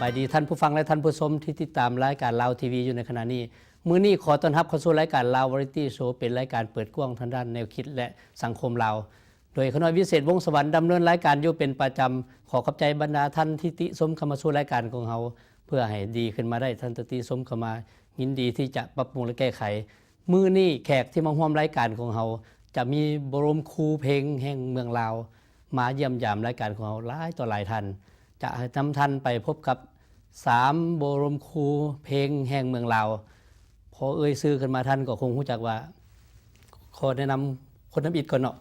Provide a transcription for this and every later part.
ບາຍດີທ່ານຜູ້ຟັງ ແລະ ທ່ານຜູ້ຊົມທີ່ຕິດຕາມລາຍການລາວທີວີຢູ່ໃນຂະນະນີ້. ມື້ນີ້ຂໍຕ້ອນຮັບເຂົ້າສູ່ລາຍການລາວວາຣາຍຕີ້ໂຊ ເປັນລາຍການເປີດກວ້າງທາງດ້ານແນວຄິດ ແລະ ສັງຄົມລາວ ໂດຍຂ້ານ້ອຍ ວິເສດ ວົງສະຫວັນ ດຳເນີນລາຍການຢູ່ເປັນປະຈຳ. ຂໍຂອບໃຈບັນດາທ່ານທີ່ຕິຊົມເຂົ້າມາສູ່ລາຍການຂອງເຮົາ ເພື່ອໃຫ້ດີຂຶ້ນມາໄດ້. ທ່ານທີ່ຕິຊົມເຂົ້າມາ ຍິນດີທີ່ຈະປັບປຸງ ແລະ ແກ້ໄຂ. ມື້ນີ້ແຂກທີ່ມາຮ່ວມລາຍການຂອງເຮົາ ຈະມີບໍລົມຄູເພງແຫ່ງເມືອງລາວ ມາຢ້ຽມຢາມລາຍການຂອງເຮົາຫຼາຍຕໍ່ຫຼາຍທ່ານ. ຈະນຳທ່ານໄປພົບກັບສາມບໍລົມຄູເພງແຫ່ງເມືອງລາວ. ພໍເອີ່ຍຊື່ຂຶ້ນມາ ທ່ານກໍຄົງຮູ້ຈັກວ່າ ຂໍແນະນຳຄົນທຳອິດກ່ອນເນາະ.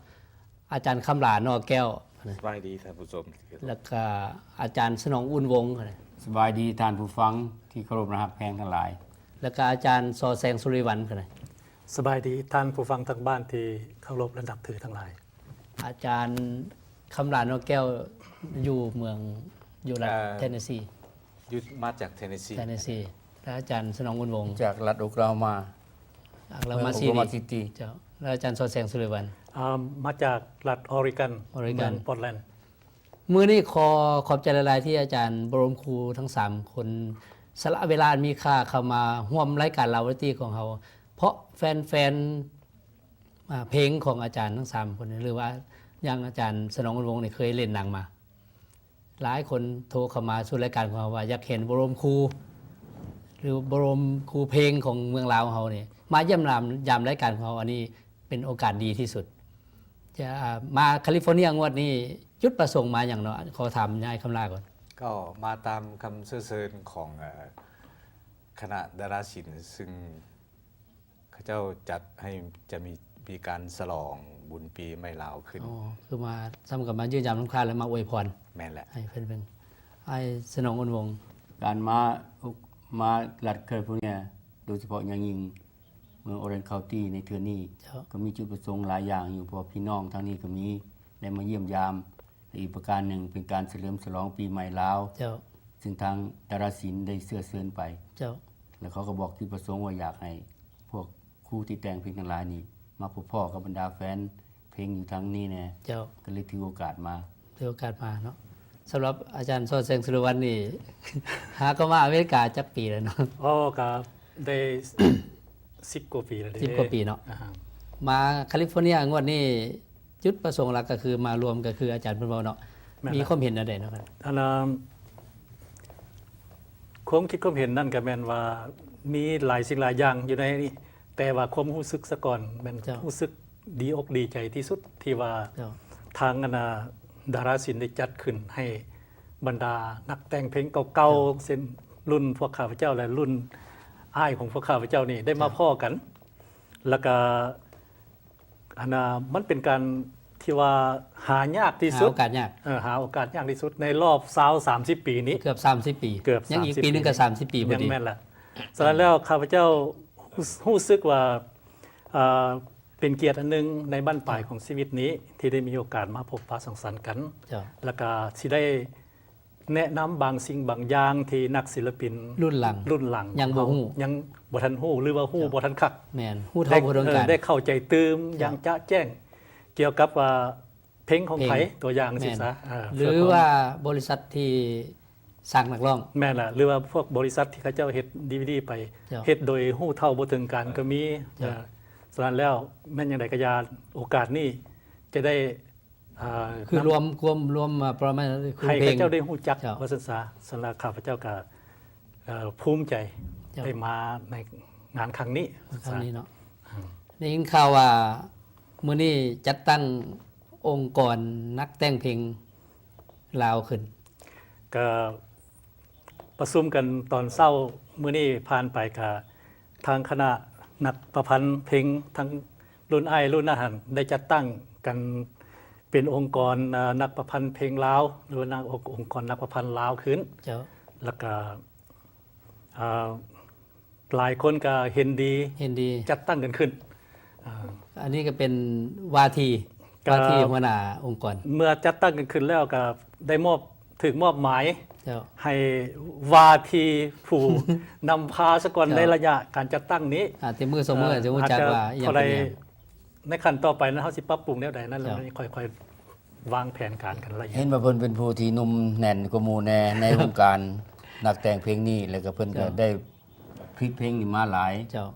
ອາຈານ ຄຳຫຼາ ໜໍ່ແກ້ວ ສະບາຍດີທ່ານຜູ້ຊົມ ແລ້ວກະອາຈານ ສະໜອງ ອຸ່ນວົງ ສະບາຍດີທ່ານຜູ້ຟັງທີ່ເຄົາລົບ ແລະ ຮັກແພງທັງຫຼາຍ ແລ້ວກະອາຈານ ສໍແສງ ສຸລິວັນ ສະບາຍດີທ່ານຜູ້ຟັງທາງບ້ານທີ່ເຄົາລົບ ແລະ ນັບຖືທັງຫຼາຍ. ອາຈານ ຄຳຫຼາ ໜໍ່ແກ້ວ ຢູ່ເມືອງ ຢູ່ລັດ ເອີ່ ເທນເນຊີ ຢູ່ ມາຈາກເທນເນຊີ ເທນເນຊີ ແລະ ອາຈານ ສະໜອງ ອຸ່ນວົງ ຈາກລັດໂອຄລາໂຮມາ ໂອຄລາໂຮມາ ເມືອງໂອຄລາໂຮມາ ຊິຕີ ເຈົ້າ ແລະ ອາຈານ ສໍແສງ ສຸລິວັນ ອາ ມາຈາກລັດອອຣິກັນ ອອຣິກັນ ເມືອງປອດແລນ. ມື້ນີ້ຂໍຂອບໃຈຫຼາຍໆ ທີ່ອາຈານບໍລົມຄູທັງສາມຄົນ ສະຫຼະເວລາອັນມີຄ່າເຂົ້າມາຮ່ວມລາຍການລາວວາຣາຍຕີ້ຂອງເຮົາ ເພາະແຟນໆ ອາ ເພງຂອງອາຈານທັງສາມຄົນ ຫຼືວ່າຢ່າງອາຈານ ສະໜອງ ອຸ່ນວົງ ນີ້ເຄີຍຫຼິ້ນໜັງມາ. ຫຼາຍຄົນໂທເຂົ້າມາສູ່ລາຍການຂອງເຮົາວ່າ ຢາກເຫັນບໍລົມຄູ ຫຼື ບໍລົມຄູເພງຂອງເມືອງລາວເຮົານີ້ ມາຢ້ຽມຢາມ ຢາມລາຍການຂອງເຮົາ. ອັນນີ້ເປັນໂອກາດດີທີ່ສຸດ. ຈະມາຄາລິຟໍເນຍງວດນີ້ ຈຸດປະສົງມາຫຍັງເນາະ? ຂໍຖາມຍາຍຄຳຫຼາກ່ອນ. ກໍມາຕາມຄຳເຊື້ອເຊີນຂອງ ເອີ່ ຄະນະດາລາສິນ ຊຶ່ງ ເຂົາເຈົ້າຈັດໃຫ້ຈະມີ ມີການສະຫຼອງບຸນປີໃໝ່ລາວຂຶ້ນ. ອໍ ຄືມາ ສ່ຳກັບມາຢ້ຽມຢາມນຳຂ້າ ແລະ ມາອວຍພອນ. ແມ່ນແຫຼະ. ໃຫ້ເພິ່ນເບິ່ງ ອ້າຍ ສະໜອງ ອຸ່ນວົງ. ການມາ ມາລັດແຄລິຟໍເນຍ ໂດຍສະເພາະຢ່າງຍິ່ງເມືອງໂອເຣນຄາວຕີໃນເທື່ອນີ້ ເຈົ້າ ກໍມີຈຸດປະສົງຫຼາຍຢ່າງຢູ່ ເພາະວ່າພີ່ນ້ອງທາງນີ້ກໍມີໄດ້ມາຢ້ຽມຢາມ. ແລະ ອີກປະການໜຶ່ງເປັນການສະເຫຼີມສະຫຼອງປີໃໝ່ລາວ ເຈົ້າ ຊຶ່ງທາງດາລາສິນໄດ້ເຊື້ອເຊີນໄປ ເຈົ້າ ແລະ ເຂົາກໍບອກຈຸດປະສົງວ່າຢາກໃຫ້ພວກຄູທີ່ແຕ່ງເພງທັງຫຼາຍນີ້ ມາພົບພໍ້ກັບບັນດາແຟນເພງຢູ່ທາງນີ້ແດ່ ເຈົ້າ ກໍເລີຍຖືໂອກາດມາ ຖືໂອກາດມາເນາະ. ສຳລັບອາຈານ ສໍແສງ ສຸລິວັນ ນີ້ ຫາກໍມາອາເມລິກາຈັກປີແລ້ວເນາະ? ອໍ ກໍໄດ້ສິບກວ່າປີແລ້ວເດ້ ສິບກວ່າປີເນາະ. ອາ ມາຄາລິຟໍເນຍງວດນີ້ ຈຸດປະສົງຫຼັກກໍຄືມາລວມ ກໍຄືອາຈານເພິ່ນເວົ້າເນາະ. ແມ່ນ ມີຄວາມເຫັນແນວໃດເນາະ? ອັນ ຄວາມຄິດຄວາມເຫັນນັ້ນກໍແມ່ນວ່າມີຫຼາຍສິ່ງຫຼາຍຢ່າງຢູ່ໃນນີ້ ແຕ່ວ່າຄວາມຮູ້ສຶກສາກ່ອນແມ່ນ ເຈົ້າ ຮູ້ສຶກດີອົກດີໃຈທີ່ສຸດ ທີ່ວ່າ ເຈົ້າ ທາງ ອັນ ດາລາສິນໄດ້ຈັດຂຶ້ນໃຫ້ບັນດານັກແຕ່ງເພງເກົ່າໆ ເຈົ້າ ເຊັ່ນລຸ້ນພວກຂ້າພະເຈົ້າ ແລະ ລຸ້ນອ້າຍຂອງພວກຂ້າພະເຈົ້ານີ້ໄດ້ມາ ເຈົ້າ ພໍ້ກັນ ແລ້ວກໍ ອັນນ່າ ມັນເປັນການທີ່ວ່າຫາຍາກທີ່ສຸດ ຫາໂອກາດຍາກ ເອີ ຫາໂອກາດຍາກທີ່ສຸດໃນລອບຊາວສາມສິບປີນີ້ ເກືອບສາມສິບປີ ເກືອບ ຍັງອີກປີໜຶ່ງກໍສາມສິບປີພໍດີ ແມ່ນລະ. ສະນັ້ນແລ້ວ ຂ້າພະເຈົ້າຮູ້ ຮູ້ສຶກວ່າ ເອີ ເປັນກຽດອັນໜຶ່ງໃນບັ້ນປາຍ ເຈົ້າ ຂອງຊີວິດນີ້ ທີ່ໄດ້ມີໂອກາດມາພົບປະສັງສັນກັນ ເຈົ້າ ແລ້ວກໍຊິໄດ້ ແນະນຳບາງສິ່ງບາງຢ່າງທີ່ນັກສິລະປິນລຸ້ນຫຼັງ ລຸ້ນຫຼັງຍັງບໍ່ຮູ້ ຍັງບໍ່ທັນຮູ້ ຫຼືວ່າຮູ້ ເຈົ້າ ບໍ່ທັນຄັກ ແມ່ນ ຮູ້ເທົ່າບໍ່ເຖິງການ ໄດ້ເຂົ້າໃຈຕື່ມ ເຈົ້າ ຢ່າງຈະແຈ້ງ ກ່ຽວກັບວ່າເພງຂອງໃຜ ເພງ ຕົວຢ່າງ ແມ່ນ ຊີ້ຊະ ເອີ ຫຼືວ່າບໍລິສັດທີ່ສ້າງນັກຮ້ອງ ແມ່ນລະ ຫຼືວ່າພວກບໍລິສັດທີ່ເຂົາເຈົ້າເຮັດດີວີດີໄປ ເຈົ້າ ເຮັດໂດຍຮູ້ເທົ່າບໍ່ເຖິງການກໍມີ ເຈົ້າ ເອີ ສະນັ້ນແລ້ວ ແມ່ນຫຍັງໃດກໍຢ່າ ໂອກາດນີ້ຈະໄດ້ ອ່າ ຄືລວມ ຄວາມລວມ ອ່າ ປະມານ ໃຫ້ເຂົາເຈົ້າໄດ້ຮູ້ຈັກ ເຈົ້າ ວ່າຊັ້ນຊະ. ສະນັ້ນລະ ຂ້າພະເຈົ້າກໍ ເອີ ພູມໃຈ ເຈົ້າ ໄດ້ມາໃນງານຄັ້ງນີ້ ຄັ້ງນີ້ເນາະ. ອືມ ໄດ້ຍິນຂ່າວວ່າມື້ນີ້ຈັດຕັ້ງອົງກອນນັກແຕ່ງເພງລາວຂຶ້ນ ກໍປະຊຸມກັນຕອນເຊົ້າມື້ນີ້ຜ່ານໄປ ກໍ ທາງຄະນະນັກປະພັນເພງ ທັງລຸ້ນອ້າຍລຸ້ນນັ້ນຫັ້ນ ໄດ້ຈັດຕັ້ງກັນເປັນອົງກອນ ເອີ ນັກປະພັນເພງລາວ ຫຼືວ່ານັກ ອົງ ອົງກອນນັກປະພັນລາວຂຶ້ນ ເຈົ້າ ແລ້ວກະ ເອີ ຫຼາຍຄົນກະເຫັນດີ ເຫັນດີ ຈັດຕັ້ງກັນຂຶ້ນ. ອາ ອັນນີ້ກະເປັນວ່າທີ່ ກະ ວ່າທີ່ຫົວໜ້າອົງກອນ ເມື່ອຈັດຕັ້ງກັນຂຶ້ນແລ້ວ ກະໄດ້ມອບ ຖືກມອບໝາຍ ເຈົ້າ ໃຫ້ວ່າທີ່ຜູ້ນຳພາສາກ່ອນ ເຈົ້າ ໃນໄລຍະການຈັດຕັ້ງນີ້ ອາ ແຕ່ມື້ສອງມື້ ເອີ ຈະຮູ້ຈັກວ່າອີ່ຫຍັງເປັນຫຍັງ ໃນຂັ້ນຕໍ່ໄປນັ້ນ ເຮົາຊິປັບປຸງແນວໃດນັ້ນ ເຈົ້າ ລະຄ່ອຍໆວາງແຜນການກັນລະອຽດ. ເຫັນວ່າເພິ່ນເປັນຜູ້ທີ່ໜຸ່ມແໜ້ນກວ່າໝູ່ແດ່ໃນວົງການ ນັກແຕ່ງເພງນີ້ ແລ້ວກໍເພິ່ນກໍ ເຈົ້າ ໄດ້ຜະລິດເພງນີ້ມາຫຼາຍ ເຈົ້າ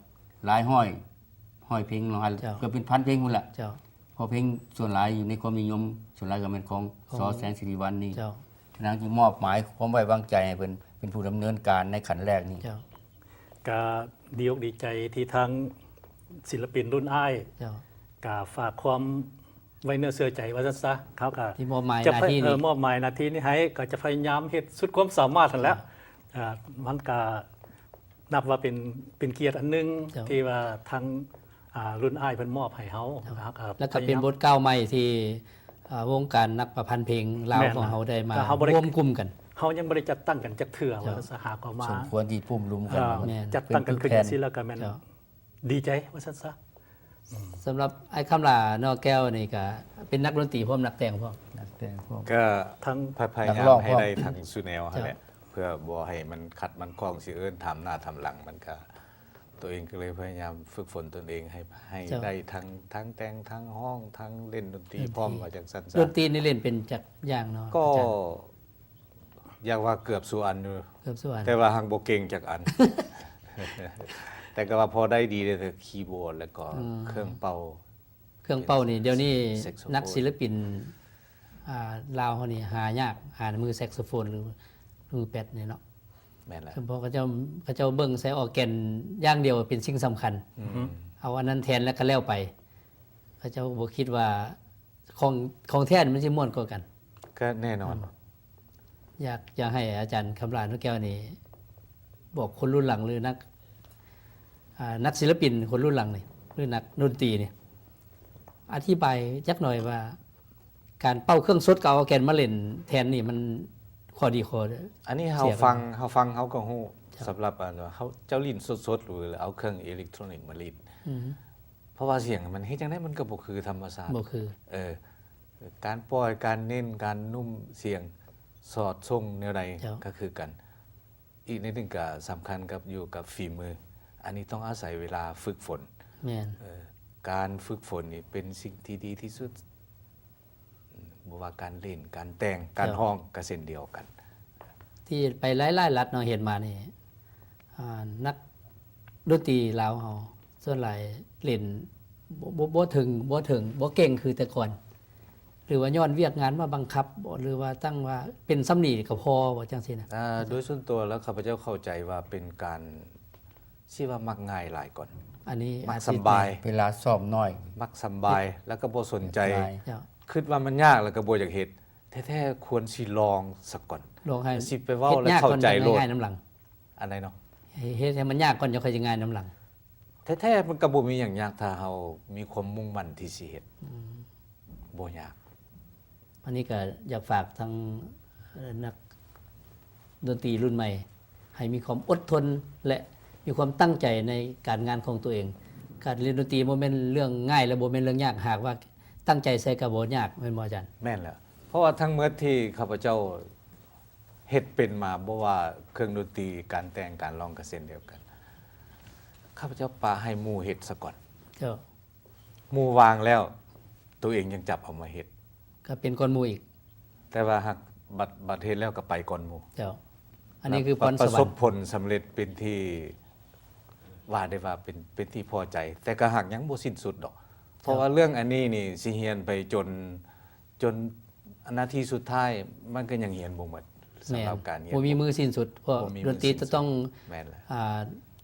ຫຼາຍຮ້ອຍ ຮ້ອຍເພງເນາະ ເຈົ້າ ເກືອບເປັນພັນເພງພຸ້ນລະ ເຈົ້າ ເພາະເພງສ່ວນຫຼາຍຢູ່ໃນຄວາມນິຍົມ ສ່ວນຫຼາຍກໍແມ່ນຂອງ ຂອງ ສ. ແສງສິລິວັນນີ້ ເຈົ້າ ທາງນັ້ນຈຶ່ງມອບໝາຍຄວາມໄວ້ວາງໃຈໃຫ້ເພິ່ນເປັນຜູ້ດຳເນີນການໃນຂັ້ນແລກນີ້ ເຈົ້າ ກໍດີອົກດີໃຈທີ່ທາງສິລະປິນລຸ້ນອ້າຍ ເຈົ້າ ກໍຝາກຄວາມໄວ້ເນື້ອເຊື່ອໃຈວ່າຊັ້ນຊະ ເຮົາກໍ ທີ່ມອບໝາຍ ຈະ ໜ້າທີ່ນີ້ ເອີ ມອບໝາຍໜ້າທີ່ນີ້ໃຫ້ ກໍຈະພະຍາຍາມເຮັດສຸດຄວາມສາມາດຫັ້ນແຫຼະ ເຈົ້າ ເອີ ມັນກໍນັບວ່າເປັນ ເປັນກຽດອັນໜຶ່ງ ເຈົ້າ ທີ່ວ່າທາງ ອ່າ ລຸ້ນອ້າຍເພິ່ນມອບໃຫ້ເຮົາ ເຈົ້າ ເຮົາກໍ ແລ້ວກໍເປັນ ພະຍາຍາມ ບົດກ້າວໃໝ່ທີ່ ອ່າ ວົງການນັກປະພັນເພງລາວ ແມ່ນ ຂອງເຮົາໄດ້ມາ ແຕ່ເຮົາບໍ່ໄດ້ ຮວມກຸ່ມກັນ ເຮົາຍັງບໍ່ໄດ້ຈັດຕັ້ງກັນຈັກເທື່ອ ເຈົ້າ ວ່າຊັ້ນຊະ ຫາກໍມາ ສົມຄວນທີ່ປຸ້ມລຸມກັນ ເອີ ມາ ແມ່ນ ຈັດຕັ້ງກັນຂຶ້ນຈັ່ງຊີ້ ແລ້ວກໍແມ່ນ ເຈົ້າ ດີໃຈວ່າຊັ້ນຊະ ອືມ ສຳລັບອ້າຍຄຳຫຼ້າ ນອກແກ້ວນີ້ກໍເປັນນັກດົນຕີພ້ອມ ນັກແຕ່ງພ້ອມ ນັກແຕ່ງພ້ອມ ກໍທັງ ພະ ພະຍາຍາມໃຫ້ໄດ້ທັງຊຸແນວຫັ້ນແຫຼະ ເຈົ້າ ເພື່ອບໍ່ໃຫ້ມັນຂັດມັນຂ້ອງ ຊິເອີ້ນຖາມໜ້າຖາມຫຼັງ ມັນກໍ ຕົວເອງກໍເລີຍພະຍາຍາມຝຶກຝົນຕົນເອງໃຫ້ ໃຫ້ ເຈົ້າ ໄດ້ທັງ ທັງແຕ່ງ ທັງຮ້ອງ ທັງເລ່ນດົນຕີ ເປັນທີ່ ພ້ອມ ວ່າຈັ່ງຊັ້ນຊະ ດົນຕີນີ້ເລ່ນເປັນຈັກຢ່າງເນາະ ກໍ ອາຈານ ຢາກວ່າເກືອບສູ່ອັນຢູ່ ເກືອບສູ່ອັນ ແຕ່ວ່າຫາກບໍ່ເກັ່ງຈັກອັນ ແຕ່ກໍວ່າພໍໄດ້ດີເດ້ ຄືຄີບອດ ແລ້ວກໍ ອືມ ເຄື່ອງເປົ່າ ເຄື່ອງເປົ່ານີ້ ດຽວນີ້ ແຊັກໂຊໂຟນ ນັກສິລະປິນ ອ່າ ລາວເຮົານີ້ຫາຍາກ ຫາມືແຊັກໂຊໂຟນ ຫຼື ມືແປັດນີ້ເນາະ ແມ່ນແລ້ວ ສະເພາະເຂົາເຈົ້າ ເຂົາເຈົ້າເບິ່ງໃສ່ອອກແກນຢ່າງດຽວເປັນສິ່ງສຳຄັນ ອືມ ເອົາອັນນັ້ນແທນແລ້ວກໍແລ້ວໄປ ເຂົາເຈົ້າບໍ່ຄິດວ່າ ຂອງ ຂອງແທ້ມັນຊິມ່ວນກວ່າກັນ ກໍແນ່ນອນ ອືມ ຢາກ ຢາກໃຫ້ອາຈານຄຳຫຼ້າ ນອກແກ້ວນີ້ ບອກຄົນລຸ້ນຫຼັງ ຫຼື ນັກ ອ່າ ນັກສິລະປິນຄົນລຸ້ນຫຼັງນີ້ ຫຼື ນັກດົນຕີນີ້ ອະທິບາຍຈັກໜ່ອຍວ່າ ການເປົ່າເຄື່ອງສົດກັບເອົາອອກແກນມາເລ່ນແທນນີ້ ມັນຂໍ້ດີຂໍ້ ອັນນີ້ເຮົາ ເສຍ ຟັງ ເຮົາຟັງເຮົາກໍຮູ້ ເຈົ້າ ສຳລັບອັນວ່າເຮົາ ເຈົ້າຫຼິ້ນສົດໆ ຫຼື ເອົາເຄື່ອງເອເລັກໂທຣນິກມາຫຼິ້ນ ອືມ ເພາະວ່າສຽງມັນເຮັດຈັ່ງໃດມັນກໍບໍ່ຄືທຳມະຊາດ ບໍ່ຄື ເອີ ການປ່ອຍ ການເນັ້ນ ການນຸ້ມສຽງ ສອດສົ່ງແນວໃດ ເຈົ້າ ກໍຄືກັນ ອີກໜ້ອຍໜຶ່ງກໍສຳຄັນກັບ ຢູ່ກັບຝີມື ອັນນີ້ຕ້ອງອາໄສເວລາຝຶກຝົນ ແມ່ນ ເອີ ການຝຶກຝົນນີ້ເປັນສິ່ງທີ່ດີທີ່ສຸດ ບໍ່ວ່າການຫຼິ້ນ ການແຕ່ງ ການ ເຈົ້າ ຮ້ອງກໍເຊັ່ນດຽວກັນ ທີ່ໄປຫຼາຍໆລັດເນາະ ເຫັນມານີ້ ອ່າ ນັກດົນຕີລາວເຮົາສ່ວນຫຼາຍຫຼິ້ນບໍ່ ບໍ່ ບໍ່ເຖິງ ບໍ່ເຖິງ ບໍ່ເກັ່ງຄືແຕ່ກ່ອນ ຫຼືວ່າຍ້ອນວຽກງານມາບັງຄັບບໍ ຫຼືວ່າຕັ້ງວ່າເປັນສ່ຳນີ້ກໍພໍບໍ ຈັ່ງຊີ້ນະ? ອ່າ ໂດຍສ່ວນຕົວແລ້ວ ຂ້າພະເຈົ້າເຂົ້າໃຈວ່າເປັນການ ຊິວ່າມັກງ່າຍຫຼາຍກ່ອນ ອັນນີ້ ມັກສຳບາຍ ອາດຊິແມ່ນ ເວລາຊ້ອມໜ້ອຍ ມັກສຳບາຍ ເຮັດ ແລ້ວກໍບໍ່ສົນໃຈ ງ່າຍ ເຈົ້າ ຄິດວ່າມັນຍາກແລ້ວກໍບໍ່ຢາກເຮັດ ແທ້ໆຄວນຊິລອງສາກ່ອນ ລອງໃຫ້ ຊິໄປເວົ້າແລ້ວເຂົ້າໃຈໂລດ ເຮັດຍາກກ່ອນ ແລ້ວຈັ່ງງ່າຍນຳຫຼັງ ອັນໃດເນາະ? ເຮັດ ເຮັດໃຫ້ມັນຍາກກ່ອນ ຈັ່ງຄ່ອຍຊິງ່າຍນຳຫຼັງ ແທ້ໆມັນກໍບໍ່ມີຫຍັງຍາກ ຖ້າເຮົາມີຄວາມມຸ່ງໝັ້ນທີ່ຊິເຮັດ ອືມ ບໍ່ຍາກ ອັນນີ້ກໍຢາກຝາກທັງ ເອີ ນັກດົນຕີລຸ້ນໃໝ່ ໃຫ້ມີຄວາມອົດທົນ ແລະ ມີຄວາມຕັ້ງໃຈໃນການງານຂອງຕົວເອງ. ການຫຼິ້ນດົນຕີບໍ່ແມ່ນເລື່ອງງ່າຍ ແລະ ບໍ່ແມ່ນເລື່ອງຍາກ. ຫາກວ່າຕັ້ງໃຈໃສ່ກໍບໍ່ຍາກ ແມ່ນບໍ່ອາຈານ? ແມ່ນແລ້ວ. ເພາະວ່າທັງໝົດທີ່ຂ້າພະເຈົ້າເຮັດເປັນມາ, ບໍ່ວ່າເຄື່ອງດົນຕີ, ການແຕ່ງ, ການຮ້ອງກໍເຊັ່ນດຽວກັນ. ຂ້າພະເຈົ້າປະໃຫ້ໝູ່ເຮັດສາກ່ອນ. ເຈົ້າ. ໝູ່ວາງແລ້ວ ໂຕເອງຍັງຈັບເອົາມາເຮັດ ກໍເປັນກ່ອນໝູ່ອີກ. ແຕ່ວ່າຫາກບັດ ບັດເຮັດແລ້ວກໍໄປກ່ອນໝູ່. ເຈົ້າ. ອັນນີ້ຄືພອນສະຫວັນ ປະສົບຜົນສຳເລັດເປັນທີ່ ວ່າໄດ້ວ່າເປັນ ເປັນທີ່ພໍໃຈ, ແຕ່ກໍຫາກຍັງບໍ່ສິ້ນສຸດດອກ. ເຈົ້າ. ເພາະວ່າເລື່ອງອັນນີ້ນີ້ຊິຮຽນໄປຈົນ ຈົນນາທີສຸດທ້າຍ ມັນກໍຍັງຮຽນບໍ່ໝົດ. ແມ່ນ. ສຳລັບການຮຽນ ບໍ່ມີມື້ສິ້ນສຸດ ເພາະ ບໍ່ມີມື້ສິ້ນສຸດ ດົນຕີຈະຕ້ອງ ແມ່ນແຫຼະ ອ່າ